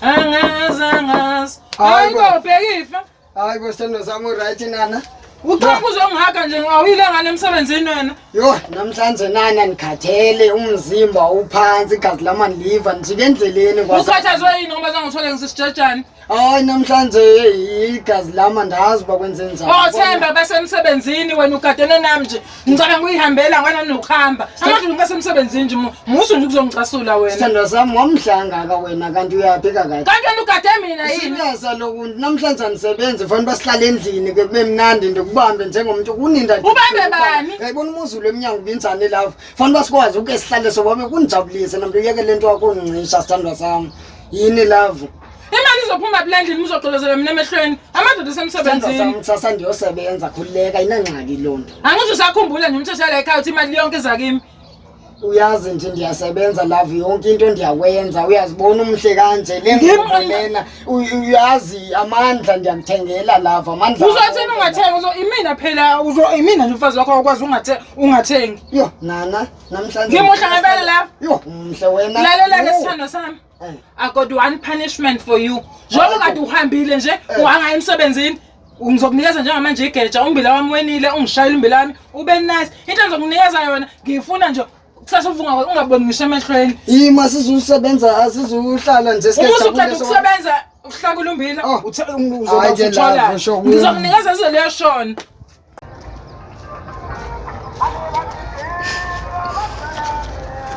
Speaker 2: angazi angazi.
Speaker 3: Hayi bo.
Speaker 2: Hayi bo bheka ifa.
Speaker 3: Hayi bo sithando sami uright nana.
Speaker 2: Uqhamuka uzongihaka nje awuyile ngane emsebenzini wena.
Speaker 3: Yho, namhlanje nana ndikhathele umzimba uphansi igazi lami andiliva ndijike endleleni kwasa.
Speaker 2: Ukhathazwe yini ngoba zangithole ngisisijajane?
Speaker 3: Hayi namhlanje hey, igazi lami andazi uba kwenze njani.
Speaker 2: Othemba basemsebenzini wena ugadene nami nje. Ngicabanga uyihambela ngwana nokuhamba. Amadoda ngasemsebenzini nje musu nje ukuzongicasula wena.
Speaker 3: Sithandwa sami wamhlangaka wena kanti uyaphi kakade?
Speaker 2: Kanti wena ugade mina yini?
Speaker 3: Serious kaloku namhlanje andisebenzi fanele uba sihlale endlini ke kube mnandi ndikubambe njengomntu kuninda.
Speaker 2: Ubambe bani?
Speaker 3: Uyayibona umuzulu emnyango ubinjani lapho? Fanele uba sikwazi uke sihlale sobabe kunijabulise namntu uyeke le nto wakho uncintsha sithandwa sami. Yini love?
Speaker 2: Imali izophuma phela endlini uzogqolozela mina emehlweni. Amadoda
Speaker 3: Sithandwa
Speaker 2: esemsebenzini.
Speaker 3: sami kusasa ndiyosebenza khululeka ayinangxaki loo nto.
Speaker 2: Angithi usakhumbula nje umthetho la ekhaya uthi imali yonke iza kimi.
Speaker 3: Uyazi nje ndiyasebenza love, yonke into ndiyakwenza. Uyazibona umhle kanje le ngubo lena, uyazi amandla ndiyakuthengela love, amandla.
Speaker 2: Uzothini ungathengi? Uzo imina phela, uzo imina nje umfazi wakho awukwazi ungathengi.
Speaker 3: Yo nana, namhlanje
Speaker 2: Ngimuhle ngempela love.
Speaker 3: Yo, umhle wena.
Speaker 2: Lalela ke sithando sami. I got one punishment for you. Njengoba kade uhambile nje, uhanga emsebenzini, ngizokunikeza njengamanje igeja, umbila wami wenile, ungishayile umbila wami, ube nice. Into engizokunikeza yona, ngifuna nje kusasa uvuka ungaboni ngisho emehlweni.
Speaker 3: Ima sizusebenza, asizuhlala nje
Speaker 2: sike. Uma usuqeda ukusebenza uhlakula umbila, uzoba usuthola. Ngizokunikeza ize liyashona.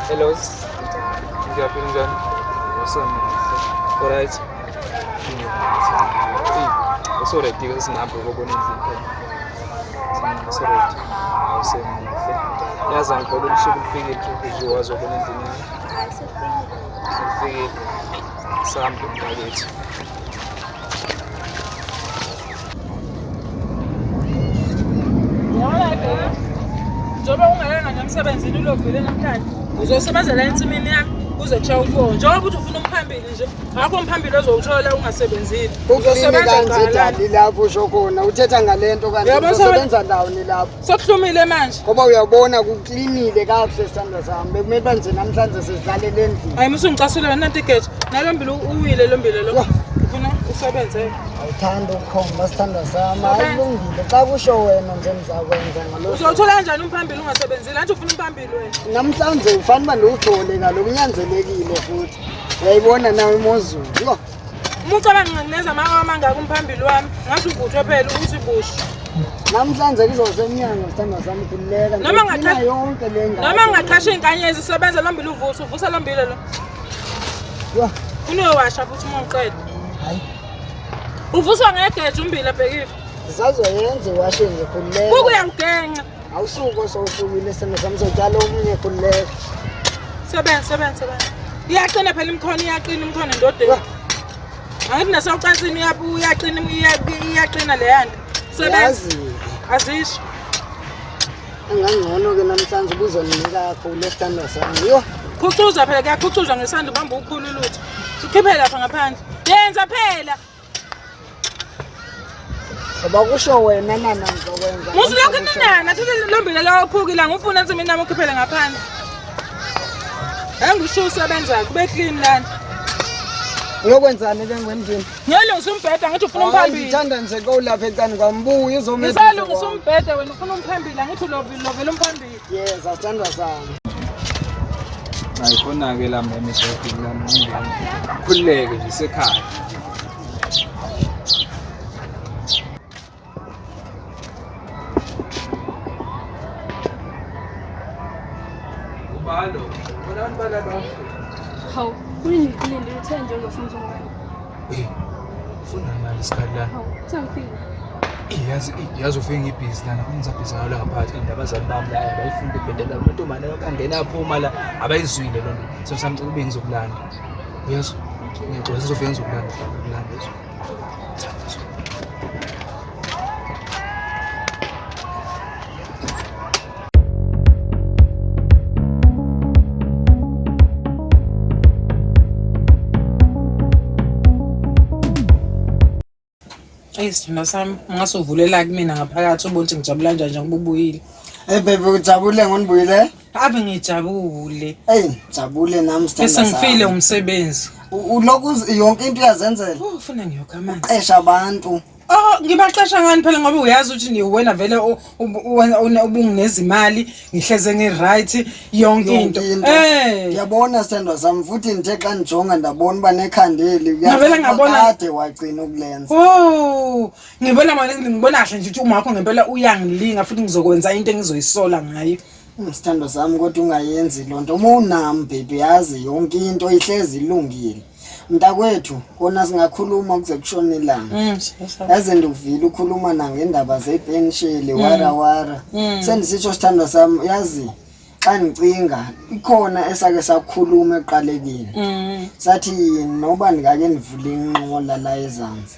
Speaker 5: Hello. Ngiyaphila njani? Awesome. Alright. Usuready ke singahambe ukubona endlini phela. Usuready. Awusemuhle. Yazi angikholwa usuku lufikile ukuthi wazobona endlini yami. Selifikile. Sambe mnakethu.
Speaker 2: Njengoba ungayanga nje emsebenzini ulovile namhlanje, uzosebenzela ensimini yakho kuze kushaye u-4. Njengoba uthi ufuna umphambili nje, akho umphambili ozowuthola ungasebenzile.
Speaker 3: Uzosebenza kanje dali lapho usho khona, uthetha ngale nto kanti uzosebenza ndawoni lapho.
Speaker 2: Sekuhlumile manje.
Speaker 3: Ngoba uyabona kuklinile kakuhle sithandwa sami. Bekumele uba nje namhlanje sidlalele endlini.
Speaker 2: Hayi musu ngicasule wena nanti igeja. Nalo mbili uwile lo mbili lo. Ufuna usebenze.
Speaker 3: Awuthanda ukukhomba sithandwa sami. Hayi kulungile. Xa kusho wena nje ngizakwenza ngalokho.
Speaker 2: Uzowuthola kanjani umphambili ungasebenzile? Anti ufuna umphambili wena.
Speaker 3: Namhlanje ufanele uba ndiwuthole kaloku kunyanzelekile futhi. Uyayibona nawe imozulu. Yho.
Speaker 2: Uma ucabanga ngingakuneza amanga amangaka umphambili wami, ngathi uvuthwe phela ukuthi bushu.
Speaker 3: Namhlanje kuzosemnyango sithandwa sami khululeka.
Speaker 2: Noma
Speaker 3: ngaqasha yonke le ngane.
Speaker 2: Noma ngaqasha izinkanyezi sebenza lombili uvusa, uvusa lombili lo.
Speaker 3: Yho.
Speaker 2: Unowasha futhi uma uqeda.
Speaker 3: Hayi.
Speaker 2: Uvuswa ngegeja umbila bhekile.
Speaker 3: Ngisazoyenza iwashing khululeka.
Speaker 2: Kukuyangenca.
Speaker 3: Awusuko sowusukile sithandwa sami sotshala omunye khululeka.
Speaker 2: Sebenza sebenza sebenza. Iyaqina phela imikhono, iyaqina imikhono endodeni. Angithi nasewucansini uyaqina iyaqina leya nto. Sebenza. Azisho.
Speaker 3: Angangcono ke namhlanje ubuzondinika kakhulu esithandwa sami. Yho.
Speaker 2: Khucuza phela kuyakhucuzwa ngesandla ubamba ukhulu lutho. Ukhiphe lapha ngaphandle. Yenza phela.
Speaker 3: Ngoba kusho wena nana ngizokwenza.
Speaker 2: Musu lokho nana thatha lombila lawo uphukile ngifuna ensimini nami ukhiphele ngaphandle. Engisho usebenza kube clean lana.
Speaker 3: Uyokwenzani ke ngwendlini?
Speaker 2: Ngiyolungisa umbheda ngithi ufuna umphambili.
Speaker 3: Ngithanda nje xa ulapha ecani kwami buya uzomela.
Speaker 2: Ngisalungisa umbheda wena ufuna umphambili angithi ulovela umphambili.
Speaker 3: Yes, asithandwa sami.
Speaker 5: Hayi khona-ke la meme ebhodini lami ngingena. Khululeke nje sekhaya. Ubalo, bona abantu balaba.
Speaker 8: Hawu, kunini kulinde uthe nje uzofuna uzongibona.
Speaker 5: Eh, ufuna mali isikhathi lana.
Speaker 8: Hawu, sengifike.
Speaker 5: Yazi yazi ufike ngibhizi lana ngisabhizi ngayo la ngaphakathi into abazali bami la abayifuni ibhedela amantombazane angena aphuma la abayizwile loo nto so samcela ube ngizokulanda uyezwa ngiyaxolisa ngizofike ngizokulanda ngizokulanda uyezwa
Speaker 2: Eyi sithandwa sami, ungasuvulela kumina ngaphakathi ubone ukuthi ngijabula kanjani njengoba ubuyile.
Speaker 3: Hey baby ujabule ngonibuyile?
Speaker 2: Ave ngijabule.
Speaker 3: Hey, jabule nami sithandwa
Speaker 2: Bese
Speaker 3: sami.
Speaker 2: ngifile umsebenzi.
Speaker 3: Ulokhu yonke into uyazenzela.
Speaker 2: Oh, ufuna ngiyokha amanzi.
Speaker 3: Qesha abantu.
Speaker 2: Oh, ngibaqasha ngani phela ngoba uyazi ukuthi ni wena vele ubunginezimali, ngihleze ngi-right yonke into. Eh.
Speaker 3: Ngiyabona sithandwa sami futhi ngithe xa ndijonga ndabona uba nekhandeli
Speaker 2: Ngavele ngabona-
Speaker 3: kade wagcina ukulenza.
Speaker 2: Oh, ngibona manje ngibona kahle nje ukuthi uma wakho ngempela uyangilinga futhi ngizokwenza into engizoyisola ngayo.
Speaker 3: Sithandwa sami kodwa ungayenzi loo nto. Uma unami baby yazi yonke into ihlezi ilungile. Mntakwethu kona singakhuluma kuze kushone ilanga. Yaze ndikuvile ukhuluma nangendaba zepensheli wara wara. Sendisitsho sithandwa sami yazi xa ndicinga ikhona esake sakhuluma ekuqalekile. Sathi noba ndingake ndivule inqola la ezantsi.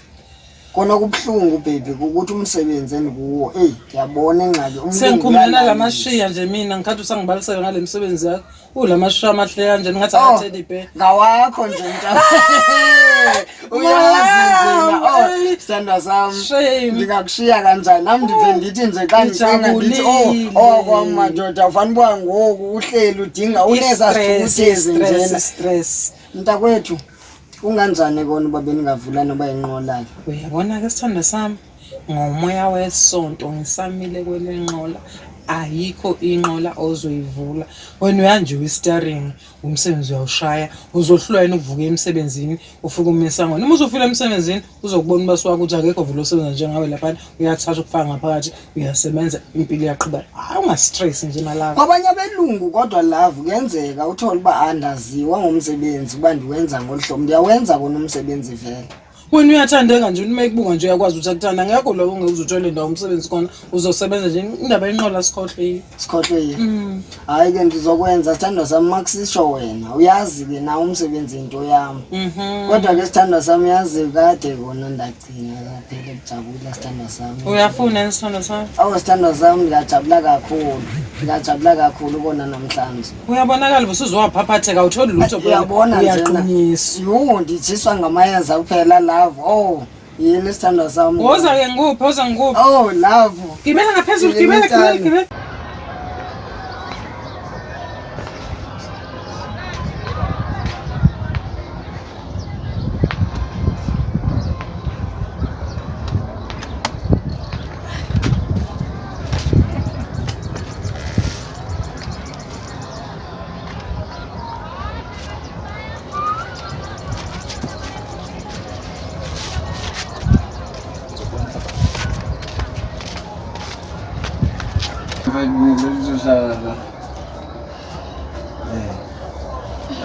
Speaker 3: Kona kubuhlungu baby ukuthi umsebenzi endikuwo eyi ndiyabona ingxaki umlungu
Speaker 2: Sengikhumule
Speaker 3: uyalalisa.
Speaker 2: nalamashiya nje mina ngikhathi usangibalisela ngale misebenzi yakho. Ulamashiya amahle kanje ngathi
Speaker 3: Oh,
Speaker 2: aka-teddy bear.
Speaker 3: ngawakho nje mntana uyazi nje na oh sithandwa sami
Speaker 2: Shame.
Speaker 3: ndingakushiya kanjani nam ndive ndithi nje xa ndicinga ndithi oh
Speaker 2: Ngijabulile.
Speaker 3: okwam madoda ufanele uba ngoku uhleli udinga unezaa
Speaker 2: I-stress,
Speaker 3: sithukuthezi
Speaker 2: i-stress,
Speaker 3: njena
Speaker 2: i-stress.
Speaker 3: mntakwethu kunganjani kona uba beningavula noba inqola ke
Speaker 2: Uyabona-ke sithandwa sami ngomoya wesonto ngisamile kwelenqola ayikho inqola ozoyivula wena uyanje uyi-steering umsebenzi uyawushaya uzohlulwa yini ukuvuka emsebenzini ufike ume esangweni uma uzofika emsebenzini uzokubona ubasi wakho ukuthi akekho vele osebenza njengawe laphana uyathatha ukufaka ngaphakathi uyasebenza impilo iyaqhubeka hayi ungastress nje malava
Speaker 3: kwabanye abelungu kodwa love kuyenzeka uthole uba andaziwa ngomsebenzi uba ndiwenza ngolu hlobo ndiyawenza kona umsebenzi vele
Speaker 2: wena uyathandeka nje uma ekubuka nje uyakwazi ukuthi akuthanda ngekho lokho ungeke uze uthole indawo umsebenzi khona uzosebenza nje indaba yenqola sikhohlwe yiyo
Speaker 3: sikhohlwe yini hhayi ke ndizokwenza sithandwa sami makusisho wena uyazi ke nawe umsebenzi into yami kodwa ke sithandwa sami uyazi kade kona ndagcina kaphela kujabula sithandwa sami
Speaker 2: uyafuna yini sithandwa sami
Speaker 3: awu sithandwa sami ndingajabula kakhulu ndingajabula kakhulu kona namhlanje
Speaker 2: uyabonakala usuzowaphaphatheka awutholi lutho phela.
Speaker 3: uyabona njena
Speaker 2: uyaqunyiswa
Speaker 3: yhu nditshiswa ngamayeza kuphela love oh yini sithandwa sami
Speaker 2: woza-ke ngikuphi woza ngikuphi
Speaker 3: oh love
Speaker 2: gibela ngaphezulu gibela gibela gibela
Speaker 1: Mfethu ngizohlala la. Eh.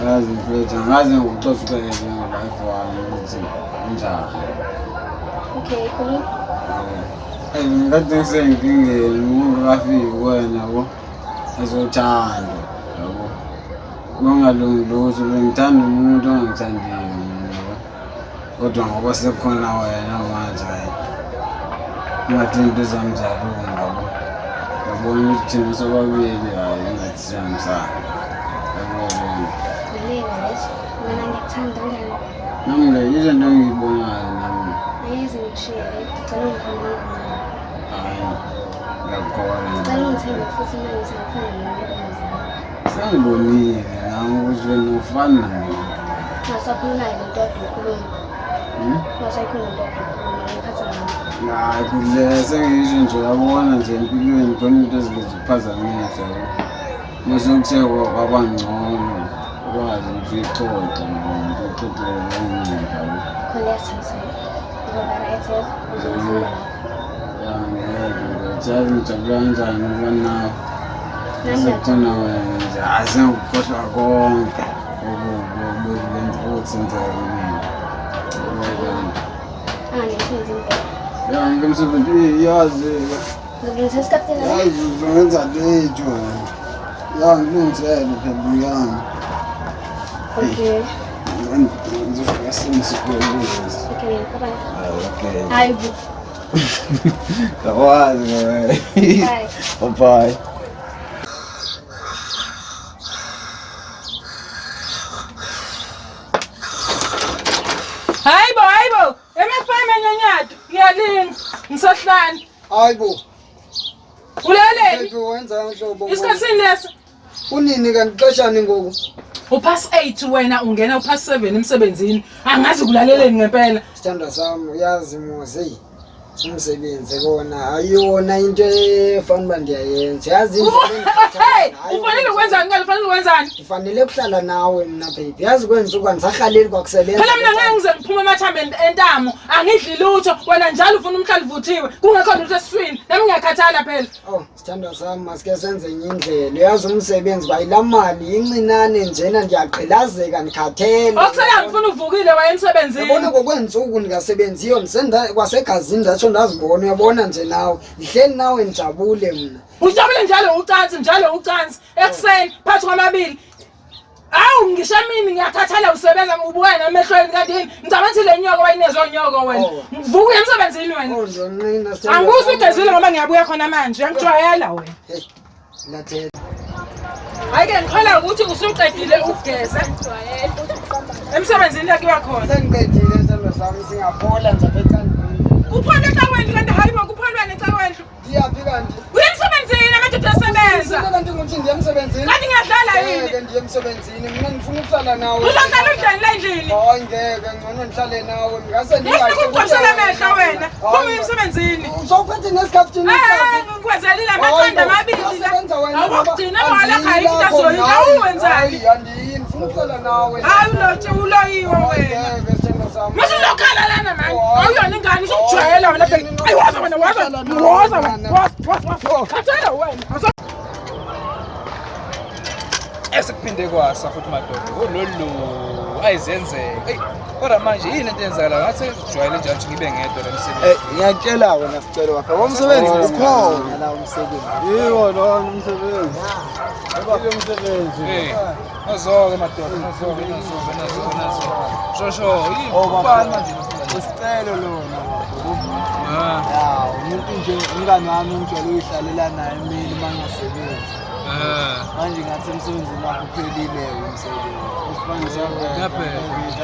Speaker 1: Yazi mfethu angaze ngikuxoxele ngelife wami ukuthi unjani.
Speaker 8: Okay, khuluma.
Speaker 1: Eh, ngikade ngisenkingeni umuntu kafiki kuwena yabo. Ezothando yabo. Kungalungi lutho bengithanda umuntu ongangithandiyo mina yabo. Kodwa ngoba sekukhona wena manje hayi. Ngathi into zami zalunga yabo. Yabona ukuthi thina sobabili hayi ngathi siyahambisana. Yabo yabo.
Speaker 8: Ngilinga leso. Mina ngikuthanda kanjani?
Speaker 1: Nami le izinto engiyibonayo nami.
Speaker 8: Angeze ngikushiye. Ngicela ungikhulule.
Speaker 1: Hayi. Ngiyakukholwa.
Speaker 8: Ngicela ungithembe futhi uma ngithi ngifana nentombazane.
Speaker 1: Sengibonile nami ukuthi wena ufani nomuntu.
Speaker 8: Ungasakhuluma le nto kade uyikhuluma.
Speaker 1: Hmm?
Speaker 8: Ungasayikhuluma into kade uyikhuluma. Ngiphatha kabi.
Speaker 1: Hayi kule sengisho nje uyabona nje empilweni khona into ezike zikuphazamisa yabo. Mase kuthe kwaba ngcono ukwazi ukuthi uyixoxe nomuntu uxoxele lowo muntu yabo.
Speaker 8: Khona iyasithandisana. Ngoba right yebo. Ngizofunda.
Speaker 1: Ya ngeke nje yazi ngijabula kanjani ukuba nawe.
Speaker 8: Nami
Speaker 1: Sekukhona wena nje hayi sengikukhohlwa konke okubi obekwenza okusenzeka kumina. Yabo.
Speaker 8: Angisenzi impela.
Speaker 1: Ya ngimsebenzi yazi
Speaker 8: Ngizolungisa isikaputela la.
Speaker 1: yazi uzongenza late wena. Ya ngilungisele phela uyami.
Speaker 8: Okay.
Speaker 1: Ngizofika sengisikolweni.
Speaker 8: Okay, bye bye.
Speaker 1: Okay.
Speaker 8: Hayi bo.
Speaker 1: Ngakwazi wena.
Speaker 8: Bye.
Speaker 1: Bye.
Speaker 2: Hayi bo, hayi bo. Emafama enyanyathu. Ngiyalinga. Ngisohlane.
Speaker 3: hayi bo
Speaker 2: Ulaleni?
Speaker 3: baby wenza nhlobo
Speaker 2: Isikhathi sini leso?
Speaker 3: Kunini kanti xeshani ngoku?
Speaker 2: Upass 8 wena ungena upass 7 emsebenzini. Angazi kulaleleni ngempela.
Speaker 3: Sithandwa sami uyazi muzi umsebenzi kona ayiyona into efana uba ndiyayenza yazi indlela endiphatha
Speaker 2: Hey,
Speaker 3: ngayo.
Speaker 2: ufanele ukwenzani ngale ufanele ukwenzani?
Speaker 3: Ndifanele kuhlala nawe mna baby yazi kwenza andisarhaleli kwakusebenza
Speaker 2: Phela mina ngeke ngize ngiphume amathambo entamo, angidli lutho, wena njalo ufuna umhlali vuthiwe, kungekho lutho esiswini. Nami ngiyakhathala phela.
Speaker 3: Oh, sithandwa sami masike senze enye indlela uyazi umsebenzi bayilaa mali incinane njena ndiyagqilazeka ndikhathele
Speaker 2: Okusela ngifuna uvukile waye emsebenzini.
Speaker 3: yabona ngokweentsuku ndingasebenziyo kwasegazini ndatsho ndazibona uyabona nje nawe ndihleli nawe ndijabule mna
Speaker 2: Ujabule njalo ucansi, njalo ucansi. Ekuseni phakathi kwamabili. Awu ngisho emini ngiyakhathala usebenza ubuka namehlweni kanti yini? Ngicabanga ukuthi le nyoka wayinezwa nyoko wena.
Speaker 3: Oh.
Speaker 2: Vuka uye emsebenzini wena.
Speaker 3: Oh, ndonqina sithandwa
Speaker 2: Angikuthi
Speaker 3: sami.
Speaker 2: ugezile ngoba ngiyabuya khona manje. Uyangijwayela wena.
Speaker 3: Hey, lathela.
Speaker 2: Hayi ke ngikholwa ukuthi usuqedile ukugeza. Emsebenzini la kuyiwa khona.
Speaker 3: Sengiqedile sithandwa sami singaphola nje apha ecandini.
Speaker 2: Kupholwa ecaweni kanti hayi bo kupholwana ecaweni.
Speaker 3: Ndiyaphi kanti?
Speaker 2: Uye emsebenzini amadoda asebenza.
Speaker 3: Sile kanti nguthi ndiye emsebenzini.
Speaker 2: Kanti ngiyadlala yini?
Speaker 3: Ngeke ndiye emsebenzini. Mina ngifuna ukuhlala nawe.
Speaker 2: Uzohlala unjani la endlini?
Speaker 3: Hayi ngeke ngcono ngihlale nawe. Ngase
Speaker 2: Ufuna ukugcwalisela amehlo wena. Phuma uye emsebenzini.
Speaker 3: Usawuphethe nesikhaftini
Speaker 2: Eh,
Speaker 3: sakho.
Speaker 2: ngikwenzelile amaqanda amabili la.
Speaker 3: Uyasebenza wena.
Speaker 2: Awukugcina walakha ayikho into azoyidla. Awuwenzani?
Speaker 3: Hayi andiyi ngifuna ukuhlala nawe.
Speaker 2: Hayi ulotshe uloyiwe wena.
Speaker 3: Ngeke sithandwa sami.
Speaker 2: Mase uzokhala lana manje. Awuyona ingane usukujwayela wena bheki. Ayi woza wena woza. Woza wena. Woza woza. woza. Khathele wena.
Speaker 5: Esekuphinde kwasa futhi madoda. Ololo ayizenzeka. Ey, kodwa manje yini into eyenzakala? Ngathi sengijwayele nje ukuthi ngibe ngedwa la
Speaker 4: Eh,
Speaker 5: emsebenzini.
Speaker 4: ngiyakutshela wena sicelo wakhe. Umsebenzi ukhona la umsebenzi.
Speaker 1: Yiwo lona umsebenzi. Yilo umsebenzi.
Speaker 5: Hey, nazo-ke madoda, nazo-ke, nazo-ke, nazo-ke, nazo. Shosho, yini
Speaker 4: Oh,
Speaker 5: ubani manje lo?
Speaker 4: Usicelo lona bafo.
Speaker 5: Ah,
Speaker 4: Ya, umuntu nje umngani wami engijwayele ukuyihlalela naye emini uma ngingasebenzi.
Speaker 5: ah.
Speaker 4: Manje ngathi emsebenzini wakhe uphelile umsebenzi.
Speaker 1: Isipani siyabheda.
Speaker 5: Kuyabheda.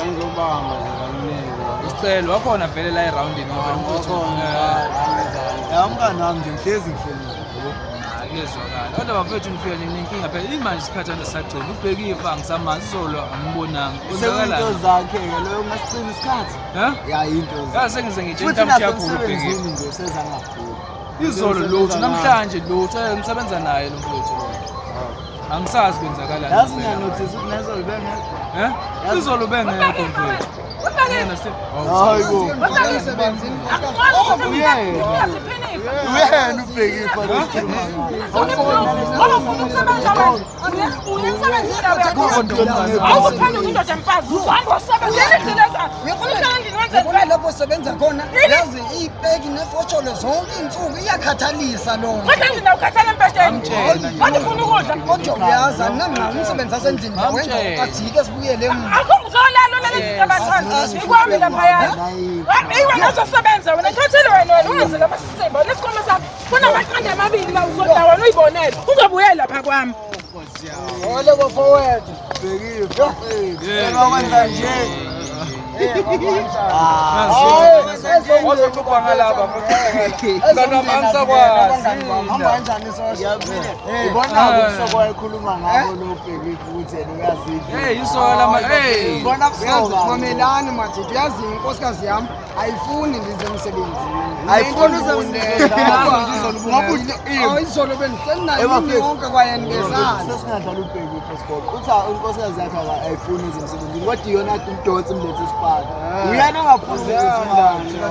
Speaker 1: Ngizobamba nje kaningi.
Speaker 5: Isicelo wakhona vele la eroundini ngoba umfowethu.
Speaker 4: Ya, umngani wami nje ngihlezi ngihleli naye.
Speaker 5: Ah, kuyezwakala. Kodwa bafethu nifika nenkinga phela imanje isikhathi andisagcina. Ubheke ifa angisamazi izolo angibonanga.
Speaker 4: Sekuyinto
Speaker 5: Kwenzakalani?
Speaker 4: zakhe-ke loyo ungasigcina isikhathi.
Speaker 5: Ha?
Speaker 4: Ya, into zakhe.
Speaker 5: Ya sengize ngitshe
Speaker 4: Futhi
Speaker 5: intambo yakhulu ubhekile.
Speaker 4: nasemsebenzini nje usezangafuni.
Speaker 5: Izolo lutho namhlanje lutho eh, ngisebenza naye lo mfowethu lo. Angisazi kwenzakalani.
Speaker 4: Yazi ngiyanothisa ukuthi nezolo bengekho.
Speaker 5: Eh? Izolo bengekho mfowethu. Yena
Speaker 4: Hayi bo.
Speaker 3: Emsebenzini.
Speaker 4: Uyena ubheke ifa lo
Speaker 2: Ngoba ufuna ukusebenza wena. Uye emsebenzini la uyakhona. Awuphenduka indoda mfazi. Uhamba usebenza. Uyigcina Ufuna uhlala endlini wenzeni?
Speaker 3: Yabona lapho usebenza khona yazi ipeki nefosholo zonke iintsuku iyakhathalisa loo nto.
Speaker 2: Kodwa endlini awukhathala empesheni. Kodwa ufuna ukudla.
Speaker 3: Kodwa uyazi andinangxaki umsebenzi asendlini ndiyawenza
Speaker 5: Amtshela.
Speaker 3: ajike sibuyele emva.
Speaker 2: Akho ngizolala olala izinto abantwana. Ikwami laphayana. Eyi wena uzosebenza wena ngikhathele wena wena ungenzela amasimba nesikhwama sakho. Kunamaqanda amabili la uzodla wena uyibonele. Uzobuyela lapha kwami.
Speaker 3: Ole bafowethu.
Speaker 4: Sebakwenza nje.
Speaker 5: Wazoxubha ngalapha mfowethu. Mngani wami angisakwazi.
Speaker 3: Hamba kanjani sosha?
Speaker 4: Ibona-ke ubusoka wayekhuluma ngabo lo Bhekiphi ukuthi yena uyazidla.
Speaker 5: Hey, isoka lama hey.
Speaker 4: Ibona
Speaker 3: Uyazi
Speaker 4: busoka.
Speaker 3: mamelani madoda uyazi inkosikazi yami ayifuni ndize emsebenzini.
Speaker 4: Ayifuni uze emsebenzini.
Speaker 3: Ngoba udle izolo bendihleli nayo imini yonke kwayena besana.
Speaker 4: Sesingadlala uBhekiphi esigogo. Uthi unkosikazi yakhe ayifuni uze emsebenzini kodwa iyona ade umdonsi umlethe esipaka. Uyena ongafuni uze emsebenzini.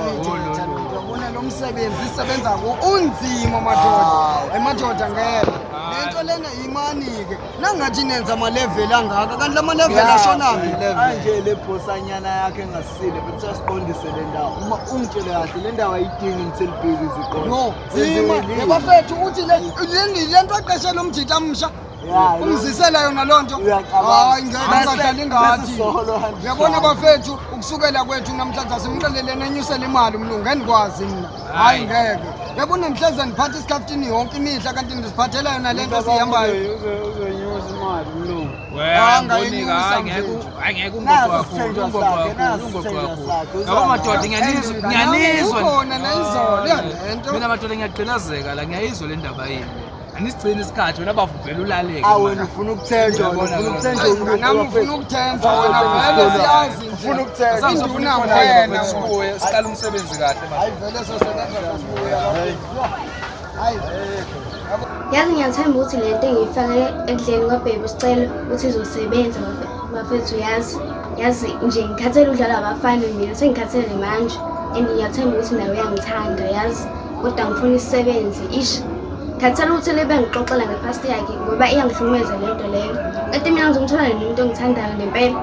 Speaker 3: Uyabona lo msebenzi isebenza ku unzima madoda. Emadoda ngeke. Lento lena imani-ke. Nangathi nenza amaleveli angaka kanti la maleveli ashonaphi?
Speaker 4: Manje le phosanyana yakhe engasile futhi asiqondise le ndawo. Uma ungitshele kahle le ndawo ayidingi ngithelibheki iziqonde.
Speaker 3: No, zima yabafethu uthi le le nto aqeshe lo mjita msha
Speaker 4: Ya,
Speaker 3: umzisela yona loo nto.
Speaker 4: Uyacabanga.
Speaker 3: Hayi ngeke ngisadlala ingadi.
Speaker 4: Bese solo hanjalo.
Speaker 3: Uyabona bafethu ukusukela kwethu namhlanje asimxeleleni enyusele imali umlungu endikwazi mna. Hayi ngeke. Uyabona ngihleze ndiphatha isikhaftini yonke imihla kanti ndiziphathela yona le nto siyihambayo.
Speaker 1: Uzonyusa imali umlungu.
Speaker 5: Wena
Speaker 3: Angayinyusa
Speaker 5: ngibonike hayi ngeke
Speaker 3: mfethu.
Speaker 5: hayi ngeke ungoqo
Speaker 4: Nazi
Speaker 5: kakhulu
Speaker 4: isithenjwa
Speaker 5: ungoqo
Speaker 4: sakhe,
Speaker 5: kakhulu
Speaker 4: nazi
Speaker 5: ungoqo
Speaker 4: isithenjwa
Speaker 5: kakhulu.
Speaker 4: sakhe,
Speaker 5: Yabo
Speaker 4: uzwa
Speaker 5: madoda ngiyanizwa ngiyanizwa.
Speaker 3: Ukhona nayizolo ya le nto.
Speaker 5: Mina madoda ngiyagqilazeka la ngiyayizwa le ndaba yini. Anisigcini isikhathi wena bavuvela ulaleke.
Speaker 4: Ah wena ufuna ukuthenjwa wena ufuna ukuthenjwa umuntu
Speaker 3: Nami ufuna ukuthenza wena vele siyazi nje.
Speaker 4: Ufuna ukuthenjwa.
Speaker 3: Induna wena.
Speaker 5: Sibuye siqala umsebenzi kahle manje.
Speaker 3: Hayi vele sosebenza sasibuya. Hayi.
Speaker 8: Yazi ngiyathemba ukuthi le nto engiyifake ekudleni kwabhebe usicelo ukuthi izosebenza bafethu yazi. Yazi nje ngikhathele udlala abafana mina sengikhathele manje and ngiyathemba ukuthi nawe uyangithanda yazi kodwa ngifuna isebenze ish. Ngikhathele ukuthi libe ngixoxela nge-past yakhe ngoba iyangihlukumeza le nto leyo. Kanti mina ngizomthola nini umuntu ongithandayo ngempela.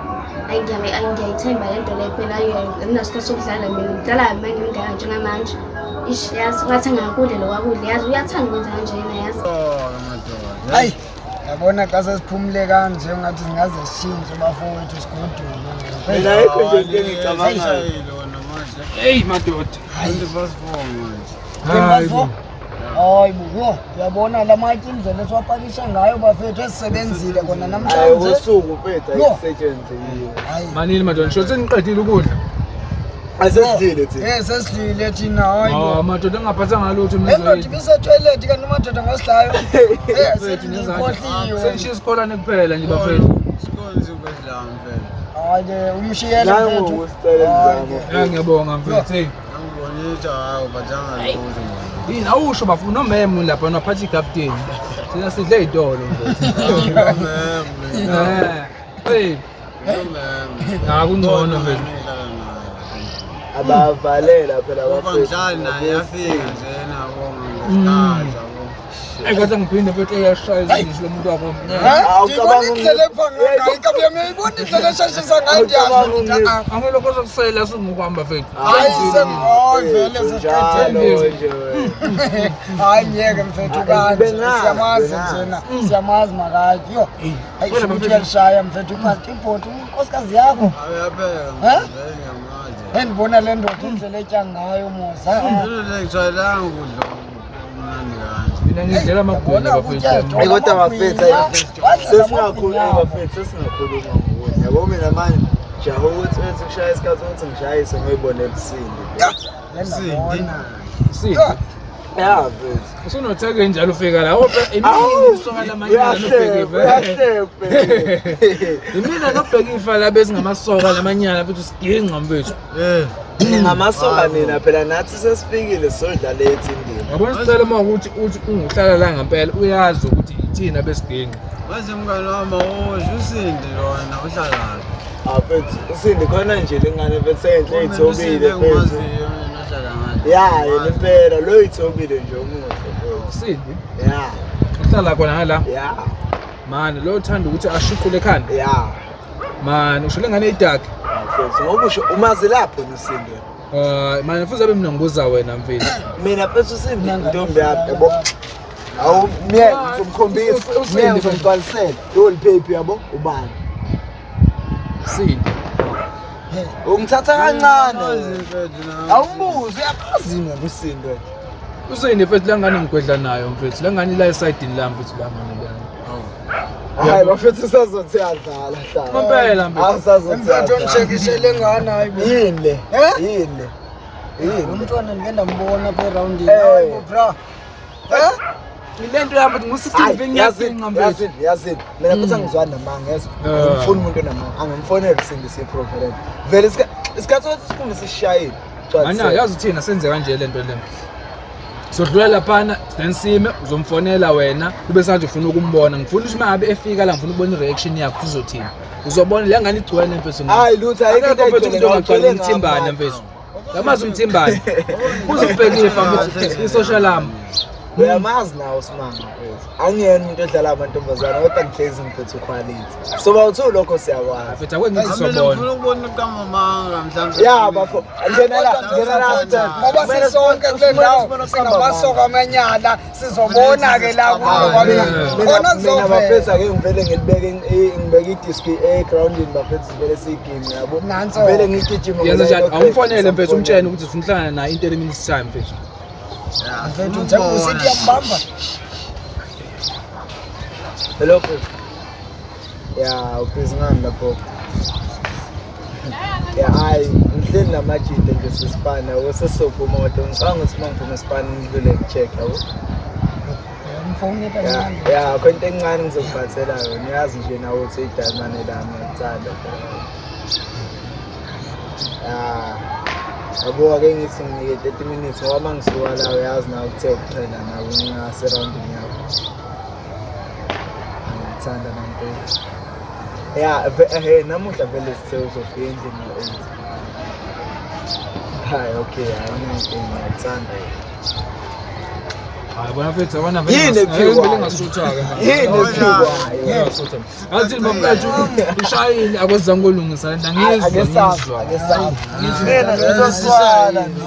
Speaker 8: Ayi ngiyayithemba le nto leyo phela anginasikhathi sokudlala mina ngidlala uma ngimngaka njengamanje. Ish yazi ngathi angakudla lokwakudla yazi uyathanda ukwenza kanjena yazi.
Speaker 1: Oh, madoda.
Speaker 3: Hayi. Yabona xa sesiphumule kanje ungathi singaze sishintshe bafowethu sigoduke.
Speaker 4: Mina ayikho nje into engiyicabangayo.
Speaker 6: Hey madoda.
Speaker 1: 4:20 manje.
Speaker 6: Hayi bo.
Speaker 3: Hayi bo, yho, uyabona la matye indlela esiwapakisha ngayo bafethu esisebenzile kona
Speaker 4: Hayi
Speaker 3: namhlanje.
Speaker 4: usuku mfethu ayisetshenziwe.
Speaker 3: Hayi.
Speaker 6: Manini madoda, ngisho seniqedile ukudla.
Speaker 4: Asesidlile thina.
Speaker 3: Eh sesidlile thina hayi
Speaker 6: Ah
Speaker 3: bo.
Speaker 6: madoda engaphathanga lutho
Speaker 3: Le
Speaker 6: mina.
Speaker 3: ndoda ibisetoilet kanti umadoda ngosihlayo. Eh sendikhohliwe.
Speaker 6: Senishiya isikolane kuphela nje bafethu.
Speaker 1: Sikonzi kwedla mfethu.
Speaker 3: Hayi ke umshiyele
Speaker 4: Nangu
Speaker 3: mfethu.
Speaker 4: usicela
Speaker 3: Hayi
Speaker 4: mzamo.
Speaker 3: ke.
Speaker 6: Ya ngiyabonga mfethu. Hey.
Speaker 1: Angibonisa hayi ubhathanga lutho.
Speaker 6: Yini awusho bafuna nomemu lapha nophatha igapteni. Thina sidle izitolo mfethu.
Speaker 1: Mem.
Speaker 6: Eh. Hey,
Speaker 1: Mem.
Speaker 6: akungcono mfethu.
Speaker 4: Abavalela phela
Speaker 1: Ngoba ngihlali naye yafika nje nabo ngesikhathi yabo.
Speaker 6: Engathi ngiphinde mfethu eyashaya izinto lo muntu wakho.
Speaker 4: Awucabanga
Speaker 3: Ndiyibona indlela ephanga ngayo ikabi yam uyayibona indlela esheshisa ngayo ndiyasho ndithi ah.
Speaker 6: Angilokho sokusela singukuhamba mfethu.
Speaker 3: Hayi sengoyi vele sesiqedile.
Speaker 4: Njalo nje wena.
Speaker 3: Hayi ngeke mfethu kanje
Speaker 4: Bengazi,
Speaker 3: siyamazi
Speaker 4: bengazi.
Speaker 3: njena siyamazi makathi yho hayi
Speaker 6: Wena
Speaker 3: sho ukuthi
Speaker 6: mfethu.
Speaker 3: uyalishaya mfethu ibhoti ibhoti unkosikazi yakho
Speaker 1: Uyapheka
Speaker 3: Eh?
Speaker 1: vele ngiyamazi.
Speaker 3: endibona le ndoda indlela etya ngayo mosa
Speaker 1: Mina le ngijwayelanga ukudla okumnandi kanje.
Speaker 6: Mina ngidlela amagwinya bafethu.
Speaker 4: Hayi kodwa bafethu hayi
Speaker 3: Wadla
Speaker 4: sesingakhuluma
Speaker 3: amagwinya.
Speaker 4: bafethu sesingakhuluma ngokudla. Yabo mina manje jaha ukuthi uthi kushaya isikhathi ukuthi ngishayise ngoyibona ebusindi.
Speaker 3: Ndabona.
Speaker 6: Sindi.
Speaker 4: Ya mfethu.
Speaker 6: Usunotheke njalo ufika la. Ope imini isoka lamanyala nobheka ifa.
Speaker 4: Uyahleka uyahleka.
Speaker 6: Imina nobheka ifa la besingamasoka lamanyala mfethu siginqa mfethu.
Speaker 1: Eh.
Speaker 4: Ningamasoka nina phela nathi sesifikile sodla lethi indima.
Speaker 6: Yabona sicela uma ukuthi uthi unguhlala la ngempela uyazi ukuthi ithina besiginqa.
Speaker 1: Manje mngani wami awusho usindi lona uhlalaphi?
Speaker 4: Mfethu usindi khona nje lengane mfethu enhle ithobile mfethu.
Speaker 1: Engimaziyo mina ohlala ngale.
Speaker 4: Ya yena impela lo ithobile nje omuhle mfethu.
Speaker 6: Sindi
Speaker 4: Ya
Speaker 6: uhlala khona ngala.
Speaker 4: ya
Speaker 6: Mani lo uthanda ukuthi ashuqule ekhanda.
Speaker 4: ya.
Speaker 6: Mani usho lengane idakhe.
Speaker 4: Mfethu ngoba usho umazi lapho nosindi.
Speaker 6: Mani futhi abe mina ngibuza wena mfethu.
Speaker 4: Mina mfethu usindi intombi yami yabo. Awu myeke ngizomkhombisa
Speaker 6: Usindi,
Speaker 4: myeke ngizomgcwalisela. Yoli phephi yabo ubani?
Speaker 6: Sindi.
Speaker 4: Ungithatha kancane.
Speaker 1: Mfethu nawe.
Speaker 4: Awumbuzi uyabazi wena usindi wena.
Speaker 6: Usindi mfethu lengane ngigwedla nayo mfethu. Lengane ila esayidini lami mfethu la ngane lana.
Speaker 4: Hayi bafethu sazothi yadlala hlala.
Speaker 6: Ngempela mfethu.
Speaker 4: Awusazothi.
Speaker 3: Mfethu ongishekishele ngane hayi bo.
Speaker 4: Yini le?
Speaker 3: Eh?
Speaker 4: Yini le? Yini?
Speaker 3: Lo mntwana ndike ndambona apha erawundini.
Speaker 4: Eh.
Speaker 3: Hayi bo bra. Eh?
Speaker 6: Lento yami mfethu ngu-16
Speaker 4: Hayi,
Speaker 6: ngiyaginqa mfethu.
Speaker 4: yazini, yazini. Mina futhi angizwani namanga yezwa.
Speaker 6: Eh.
Speaker 4: Angimfuni umuntu onamanga. Angimfonele usindi siye-provident. Vele isikhathi sokuthi siphume sisishayile.
Speaker 6: Mana yazi thina senze kanje lento le. Sodlula laphana then sime uzomfonela wena ube sanje ufuna ukumbona. Ngifuna ukuthi mangabe efika la ngifuna ukubona i-reaction yakho uzothini. Uzobona le ngane igcwele mfethu.
Speaker 4: Hayi lutho ayikho
Speaker 6: Akekho
Speaker 4: into
Speaker 6: mfethu umuntu ongagcwala
Speaker 4: egcwele
Speaker 6: umthimbane
Speaker 4: ngamanga.
Speaker 6: mfethu. Yamazi umthimbane. Uzobheka ifa mfethu isocial lami.
Speaker 4: Uyamazi nawe uSimanga mfethu. Angiyena umuntu odlala amantombazane kodwa ngihlezi ngiphethe uquality. So bawuthu lokho siyakwazi.
Speaker 6: Mfethu akwenzi
Speaker 1: Mina
Speaker 6: sobona.
Speaker 1: ngifuna ukubona uqamba amanga mhlawumbe.
Speaker 4: Ya bafo, ngena la, ngena la sithembe.
Speaker 3: Ngoba sisonke kule ndawo singamasoka amanyala sizobona ke la kulo kwami. Khona
Speaker 4: Mina
Speaker 3: kuzovela.
Speaker 4: bafethu ake ngivele ngilibeke ngibeke idiski egroundini bafethu sivele siyigame yabo.
Speaker 3: Nanso.
Speaker 4: Vele ngigijime.
Speaker 6: Yenza njani? Awumfonele mfethu umtshele ukuthi ufuna ukuhlangana naye in 30 minutes time mfethu.
Speaker 3: Mfethu njengoba usithi uyambamba.
Speaker 4: Hello. Chris. Ya, ubhizi ngani lapho? Ya, hayi, ngihleli namajita nje sisipana, yabo sesizophuma kodwa ngicabanga ukuthi uma ngiphuma esipana ngidlule ngi-check yabo.
Speaker 3: Mfowuneta
Speaker 4: Ya,
Speaker 3: mnandi.
Speaker 4: ya, khona into encane ngizokuphathela yona. Uyazi nje nawe ukuthi idayimane lami ngiyakuthanda. Ya. Yabo ake ngithi nginike 30 minutes ngoba uma ngisuka la uyazi nawe kuthe ukuqhela nawe ngingaserawundini yakho. Ngiyakuthanda nampela. Ya, namuhla vele sithe uzofika endlini ngo-8. Hayi, okay, hayi nginenkinga ngiyakuthanda.
Speaker 6: Hayi bona mfethu yabona
Speaker 4: Yini ephikwayo?
Speaker 6: vele ngasutha-ke manje.
Speaker 4: Yini ephikwayo?
Speaker 6: Ngasutha. Ngathi bafethu ishayile akwezange kolungisa lento angizwa
Speaker 4: Ake safa,
Speaker 6: ngizwa.
Speaker 4: ake safa. Mina ngizoswala nje.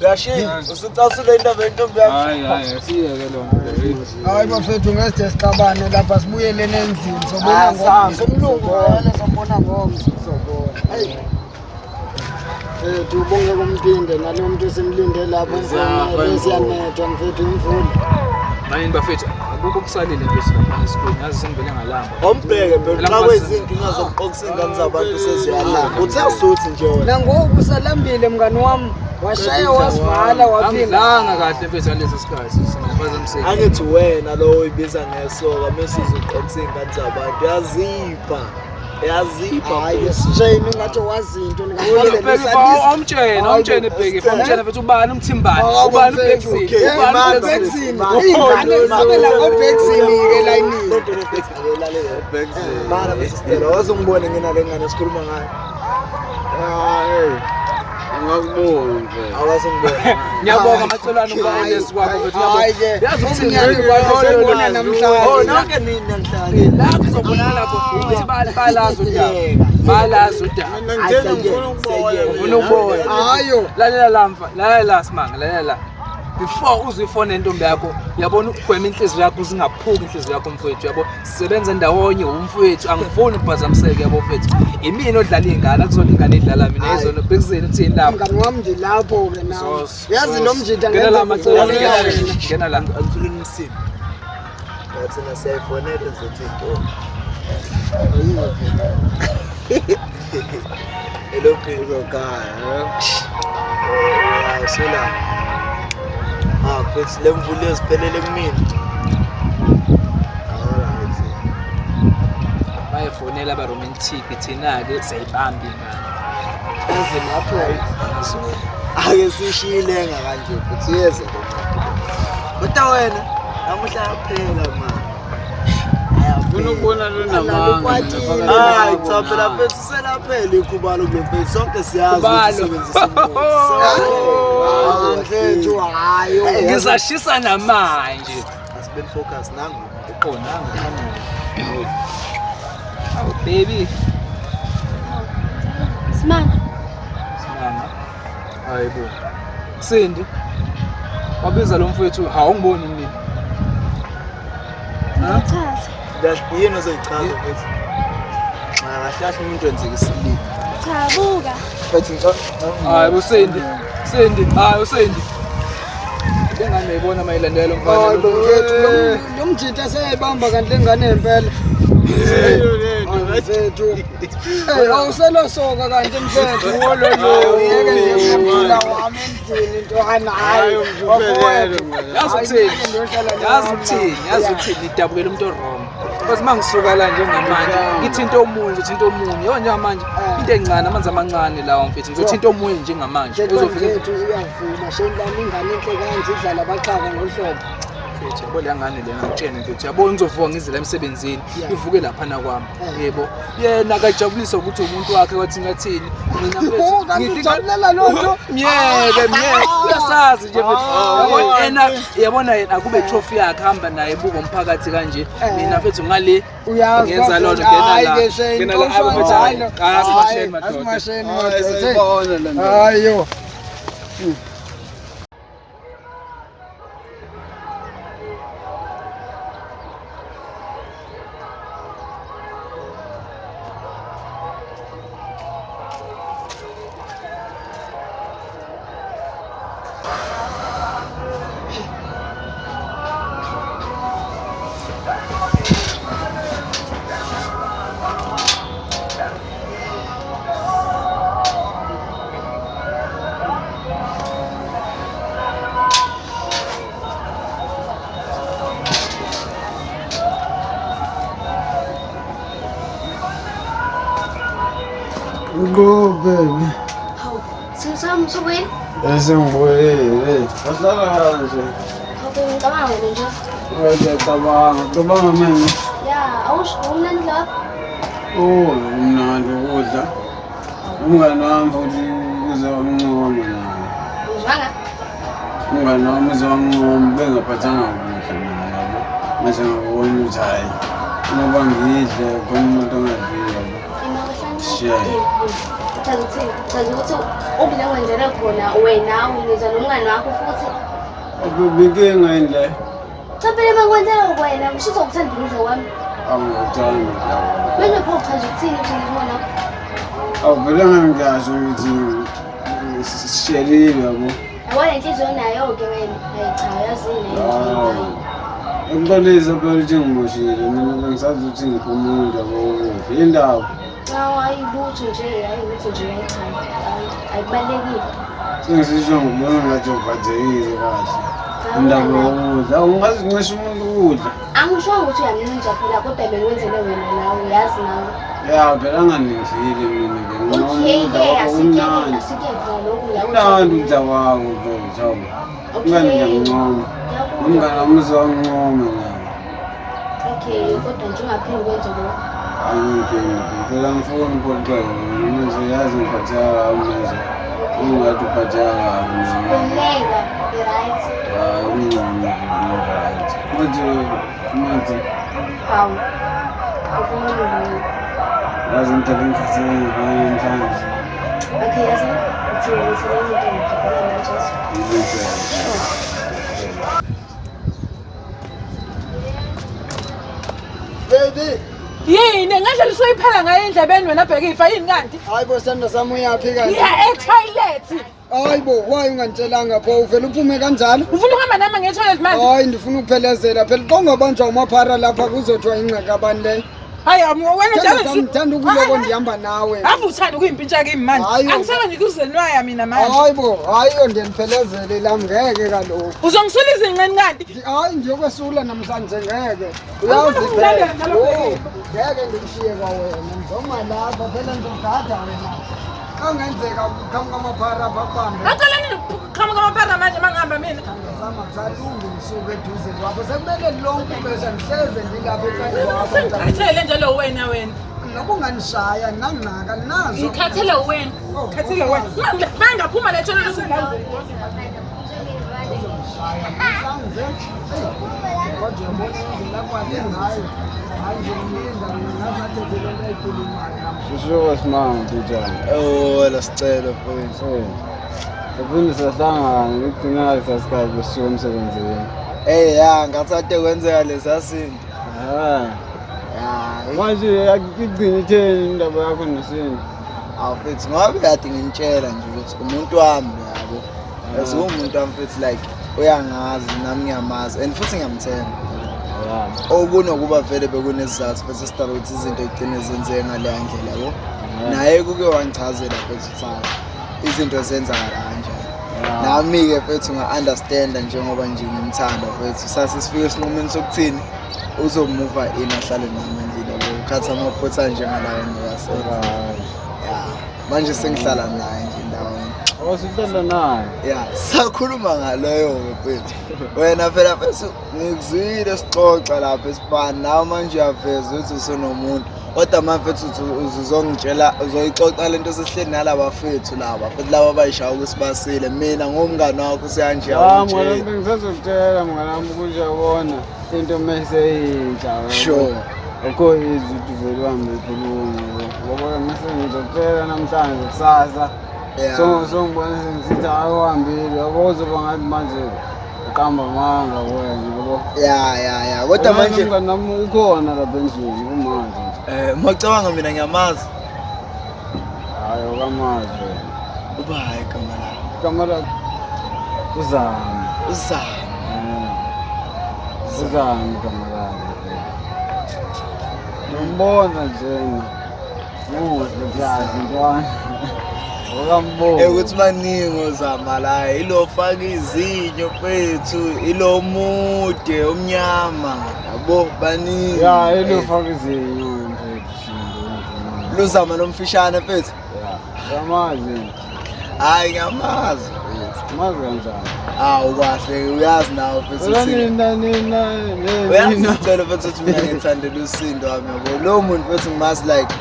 Speaker 4: Uyashiya, usucasule indaba yentombi yakho.
Speaker 5: Hayi hayi, asiyeke loo nto.
Speaker 3: Hayi bafethu, ngeke sixabane lapha, sibuyeleni endlini, sobona
Speaker 4: Ah,
Speaker 3: ngomso.
Speaker 4: sambe.
Speaker 3: Umlungu vele sobona ngomso. Sobona. Hey. Mfethu, ubonge kumphinde nalo muntu simlinde lapho,
Speaker 1: Siyafa
Speaker 3: mfowethu, siyanethwa mfethu, imvula.
Speaker 5: Manje bafethu, akukho okusalile nje lapha esikoleni, yazi sengivele ngalamba.
Speaker 4: Awumbheke phela,
Speaker 5: Phela
Speaker 4: xa
Speaker 5: ngikwazi-
Speaker 4: kwezinkinga zokuqokisa iy'ngane zabantu seziyalamba. Uthe usuthi nje wena.
Speaker 3: Nangoku usalambile mngani wami, washaya wasivala waphinda.
Speaker 5: Angidlanga kahle mfethu ngalesi sikhathi, singaphazamiseki.
Speaker 4: Angithi wena lo oyibiza ngesoka mese uzoqokisa iy'ngane zabantu. Uyazipha. Uyazipha.
Speaker 3: Hayi
Speaker 4: mfethu.
Speaker 3: sishayini ungathi wazinto.
Speaker 5: Omtshene, omtshene bheki, omtshene mfethu, ubani umthimbani, ubani ubhekisini, ubani ubhekisini.
Speaker 3: Iy'ngane zisabela ngobhekisini-ke elayinini.
Speaker 4: Mara bese Stella, wazongibona nginale ngane esikhuluma ngayo.
Speaker 1: Hayi. Ungakuboni mfethu.
Speaker 4: Awazongibona.
Speaker 5: Ngiyabonga macelwane ukuba honest kwakho mfethu.
Speaker 3: Hayi ke,
Speaker 5: Yazi ukuthini?
Speaker 3: umnyaka kwasebona
Speaker 4: Oh,
Speaker 3: namhlanje.
Speaker 4: nonke nini nanhlanje.
Speaker 5: La kuzobonakala khona ukuthi balazi udaba. Balazi udaba.
Speaker 1: Mina ngithena ngifuna ukubona.
Speaker 5: Ufuna ukubona.
Speaker 3: Hayo.
Speaker 5: Lalela la mfa, lalela la simanga, lalela la. Before uze uyifone nentombi yakho, uyabona, ukugwema inhliziyo yakho uzingaphuki inhliziyo yakho mfowethu, yabo. Sisebenza ndawonye umfowethu, angifuni ukuphazamiseka, yabo mfethu. Imina odlala ingane, akuzona ingane edlala mina, izona bhekuzeni uthini lapho.
Speaker 3: Mngani wami, ndilapho-ke nami.
Speaker 5: Zos,
Speaker 3: Yazi
Speaker 5: zos.
Speaker 3: lo mjita
Speaker 5: Ngena la
Speaker 3: ngenza
Speaker 5: macelwane,
Speaker 3: kuvela
Speaker 5: ngena la,
Speaker 3: wena.
Speaker 5: ngena la.
Speaker 4: Angithuleni umsindo. Thina siyayifonela ngizothi intombi. Hello baby.
Speaker 1: Uzokhaya.
Speaker 4: Uyasula. Ah, mfethu le mvula eziphelele kumina. Alright.
Speaker 5: Bayifonela abaromantic, thina-ke siyayibamba ingane.
Speaker 3: Yazi lapho.
Speaker 4: Ake sishiyile kanje futhi uyeze lo muntu. Kodwa wena namuhla yaphela manje.
Speaker 1: Ufuna ukubona lo namanga.
Speaker 4: Hayi cha, phela mfethu selaphela ikhubalo kule mfethu, sonke siyazi ukuthi
Speaker 5: Khubalo.
Speaker 4: usebenzisa umuthi.
Speaker 3: Hayi mfethu, hayo.
Speaker 5: Ngizashisa namanje.
Speaker 4: Asibe focus nangu.
Speaker 5: Oh, nangu, nangu. Awu baby.
Speaker 8: Simanga.
Speaker 5: Simanga. Hayi bo. Sindi. Wabiza lo mfowethu, hawu ngiboni mina.
Speaker 8: Ngichaza.
Speaker 4: Yini ozoyichaza mfethu? Cha, kahle kahle umuntu wenzeka isilima.
Speaker 8: Cha, buka.
Speaker 4: Mfethu ngicela.
Speaker 5: Hayi bo Sindi. Sindi, hayi uSindi. Lengane uyibona mayilandela
Speaker 3: Hayi
Speaker 5: mfana.
Speaker 3: bo mfethu, lo mjita seyayibamba kanti lengane impela. Hayi mfethu. Hey, awuselosoka kanti mfethu. Yeke nje umfula wami endlini ntwana. Hayi bafowethu.
Speaker 5: Yazi ukuthini? Yazi ukuthini? Yazi ukuthini? Ngidabukela umuntu o-wrong. Because uma ngisuka la njengamanje, ngithinta omunye, ngizothinta omunye. Yebo njengamanje, into encane, amanzi amancane lawa mfethu. Ngizothinta omunye njengamanje. Uzofika
Speaker 3: Mfethu uyavuma, shame lami, ingane enhle kanje idlala abaxhaka ngolu hlobo.
Speaker 5: Mfethu, yabo le ngane lena, ngitshene mfethu, yabo ngizovuka ngize la emsebenzini, ivuke laphana kwami, yebo. Yena akajabulisa ukuthi umuntu wakhe wathi ngathini. Mina mfethu,
Speaker 3: Oh, kanti ujabulela loo nto?
Speaker 5: Myeke, myeke, uyasazi nje mfethu. Yabona yena, yabona yena akube trophy yakhe hamba naye ebuka umphakathi kanje. Mina mfethu ngale
Speaker 3: Uyazi
Speaker 5: ngenza lona,
Speaker 3: bafethu,
Speaker 5: ngena
Speaker 3: hayi
Speaker 5: la.
Speaker 3: ke Shane,
Speaker 5: Ngena la, hayi bafethu, hayi.
Speaker 3: hayi,
Speaker 5: Hayi, asimasheni madoda.
Speaker 3: asimasheni
Speaker 1: Hayi,
Speaker 3: madoda.
Speaker 1: siyayibona le nto.
Speaker 3: Hayo.
Speaker 1: Go baby.
Speaker 8: Hawu, sami usubuyile?
Speaker 1: Esengibuyile. Wahlala kanje.
Speaker 8: Hawu baby, ngicabanga wena nje.
Speaker 1: Uyacabanga, cabanga mina.
Speaker 8: Ya, awusho umnandi lapho.
Speaker 1: Oh, mnandi ukudla. Umngani wami futhi uze wamncoma naye.
Speaker 8: Ngizwanga.
Speaker 1: Umngani wami uze wamncoma, bengaphathanga kuhle naye, yabo. Manje ngabona ukuthi hhayi. Ngoba ngidle khona umuntu ongadli yabo. Share.
Speaker 8: Chaza ukuthi chaza ukuthi ukudla kwenzela khona wena ungiza nomngani wakho futhi.
Speaker 1: Inkinga yini le?
Speaker 8: Cha phela uma kwenzela wena ngisho uzokuthanda ukudla kwami.
Speaker 1: Angikuthandi.
Speaker 8: Manje pho uchaza ukuthini ukuthi ngizibona wakho?
Speaker 1: Awu phela ngangiyasho ukuthi sishelile yabo.
Speaker 8: Yabona inhliziyo nayo-ke wena. Hayi cha yazini
Speaker 1: Hawu. Ukuxolisa phela ukuthi ngimoshile mina bengisazi ukuthi ngiphi umuntu yabo ukuphi. Indaba.
Speaker 8: Cha hayi lutho nje, hayi lutho nje, hayi cha. Hayi akubalulekile.
Speaker 1: Sengisisho ngibona ngathi uphathekile kahle. Indaba yokudla. Ungazincisha umuntu ukudla.
Speaker 8: Angishongo ukuthi uyamncintsha phela kodwa bengiwenzele wena nawe uyazi nawe.
Speaker 1: Ya phela anganindlile mina ke.
Speaker 8: Okay-ke
Speaker 1: Kumnandi.
Speaker 8: asike phela lokhu
Speaker 1: Kumnandi ukudla kwakho mfethu. Hawu. Umngani ngiyakuncoma. Umngani wami uzowancoma nawe.
Speaker 8: Okay, kodwa nje ungaphinde ukwenze lokho.
Speaker 1: Angiyinkinga. Phela ngifuni uphoxeke. Manje yazi ngiphatheka kabi manje. Ungathi uphatheka kabi mina.
Speaker 8: Khululeka, right?
Speaker 1: Hayi ungcono right. Manje manje
Speaker 8: Hawu. Ufuna ukungibona.
Speaker 1: yazi ngidala ngikhathele ngayo namhlanje.
Speaker 8: Okay, yazi uthi ngithele into ngibona manje.
Speaker 3: Baby,
Speaker 2: Yini ngendlela usuyiphela ngayo endlebeni wena bheka ifa yini kanti?
Speaker 3: hayi bo sithando sami uyaphi kanti?
Speaker 2: Ngiya e-toilet.
Speaker 3: Hayi bo, why ungangitshelanga pho uvele uphume kanjalo?
Speaker 2: Ufuna ukuhamba nami nge-toilet manje?
Speaker 3: Hayi ndifuna ukuphelezela phela xa ungabanjwa umaphara lapha kuzothiwa ingxaki abani leyo.
Speaker 2: Hayi wena
Speaker 3: Sithando
Speaker 2: njalo
Speaker 3: sami ndithanda ukuloko ndihamba nawe.
Speaker 2: Ave uthanda ukuyimpintsha kimi manje.
Speaker 3: Hayi.
Speaker 2: Angisake ngikuzenwaya mina manje.
Speaker 3: Hayi bo, hayi yo ndiyandiphelezele lam ngeke kaloku.
Speaker 2: Uzongisula izinqeni kanti?
Speaker 3: Hayi ndiyokwesula namhlanje ngeke. Uyazi
Speaker 2: Awulandela
Speaker 3: phela.
Speaker 2: njalo
Speaker 3: Oh,
Speaker 2: bheka.
Speaker 3: Ngeke ndikushiye kwawena ndizoma lapha phela ndizogada wena. Xa kungenzeka uqhamuka amaphara apha akubambe.
Speaker 2: Aqalani nokuqhamuka amaphara manje mangihamba mina.
Speaker 3: Zama kusalungi ngisuke eduze kwakho sekumele lonke ixesha ndihleze ndilapha ecaleni kwakho.
Speaker 2: Sengikhathele njalo wena wena.
Speaker 3: Noba ungandishaya nangxaka nazo.
Speaker 2: Ngikhathele wena.
Speaker 3: Oh,
Speaker 2: Ngikhathele wena. Mangaphuma le toilet usungazi.
Speaker 3: Uzongishaya namhlanje. Eyi, kodwa uyabona indlela akwate ngayo. Hayi nje mlinda ngazathi le nto ayikhulumayo namhlanje.
Speaker 1: Sisho simanga njani?
Speaker 4: Oh, la sicelo mfowethu.
Speaker 1: Eh. Saphinde sahlangana ngigcina ngalesa sikhathi besisuka emsebenzini.
Speaker 4: Hey ya, ngathi ade kwenzeka lesa sinto.
Speaker 1: Ah.
Speaker 4: Ya,
Speaker 1: Manje igcina itheni indaba yakho noSindi?
Speaker 4: awu mfethu ngoba kade nginitshela nje ukuthi umuntu wami yabo. As umuntu wami mfethu like uyangazi nami ngiyamazi and futhi ngiyamthemba.
Speaker 1: Ya.
Speaker 4: Okunokuba vele bekunesizathu futhi esidala ukuthi izinto igcine zenzeke ngaleya ndlela yabo. Naye kuke wangichazela mfethu ukuthi hayi izinto zenzakala kanjani. Nami-ke mfethu nga-understanda njengoba nje ngimthanda mfethu sase sifike esinqumeni sokuthini uzomuva in ahlale nami endlini yabo ukhatha amaphutha njengalawo ngiwasenza. Ya, manje sengihlala naye nje endaweni.
Speaker 1: Awusihlala naye.
Speaker 4: Ya, sakhuluma ngaleyo-ke mfethu. Wena phela mfethu ngikuzwile sixoxa lapha esipani nawe manje uyaveza ukuthi usunomuntu. Kodwa manje mfethu uzongitshela uzoyixoxa lento sesihleli nalaba fethu laba futhi laba abayishaya ukuthi basile. Mina ngomngani wakho usiyanje
Speaker 1: Ah, mngani wami
Speaker 4: awungitsheli.
Speaker 1: bengisazokutshela mngani wami ukuthi uyabona into meseyintsha.
Speaker 4: Sure.
Speaker 1: Akho izwi ukuthi vele uhambe ukhuluma yabo. Ngoba mase ngizokutshela namhlanje kusasa.
Speaker 4: Yeah.
Speaker 1: So so ngibona sengisithi hayi uhambile yabo uzoba ngathi manje uqamba amanga wena yabo.
Speaker 4: Ya ya ya kodwa manje
Speaker 1: mngani wami ukhona lapha endlini kumanje nje.
Speaker 4: Mawucabanga mina ngiyamazi.
Speaker 1: Hayi ukamazi wena.
Speaker 4: Uba hayi igama lakhe.
Speaker 1: Igama lakhe Uzama.
Speaker 4: Uzama.
Speaker 1: Uzama igama lakhe. Ngiyambona njena. Muhle plazi ntwana. Ukambona.
Speaker 4: Ukuthi baningi ozama la ilo faka izinyo mfethu ilo mude omnyama yabo baningi.
Speaker 1: Ya ilo faka izinyo mfethu.
Speaker 4: Luzama lomfishane mfethu.
Speaker 1: Ya, uyamazi.
Speaker 4: Hayi ngiyamazi mfethu.
Speaker 1: Mazi kanjani?
Speaker 4: Awu kahle uyazi nawe mfethu
Speaker 1: Phela
Speaker 4: ukuthi
Speaker 1: nina nina
Speaker 4: uyazi
Speaker 1: nina.
Speaker 4: isicelo mfethu ukuthi mina ngithandela usindo wami yabo lowo muntu mfethu ngimazi like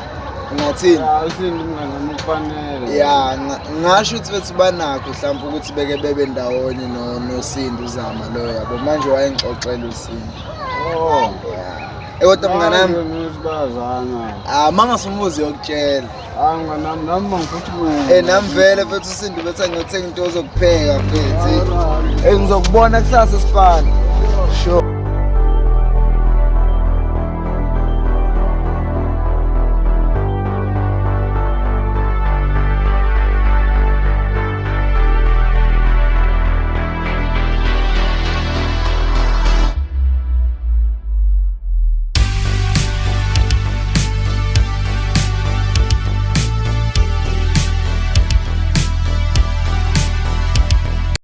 Speaker 4: ngingathini.
Speaker 1: Ya uSindi mngani wami kufanele.
Speaker 4: Ya ngasho ukuthi bethu banakho mhlawumbe ukuthi beke bebe ndawonye noSindi uzama lo yabo manje wayengixoxela uSindi.
Speaker 1: Oh.
Speaker 4: Ya. Eh kodwa mnganami,
Speaker 1: Ukuthi bayazana.
Speaker 4: ah mangasumuzi yokutshela.
Speaker 1: Hayi mnganami, nami mangiphuthume.
Speaker 4: Eh nami vele mfethu usindi bethe ngiyothenga into zokupheka mfethu. Eh ngizokubona kusasa sifana. Sure.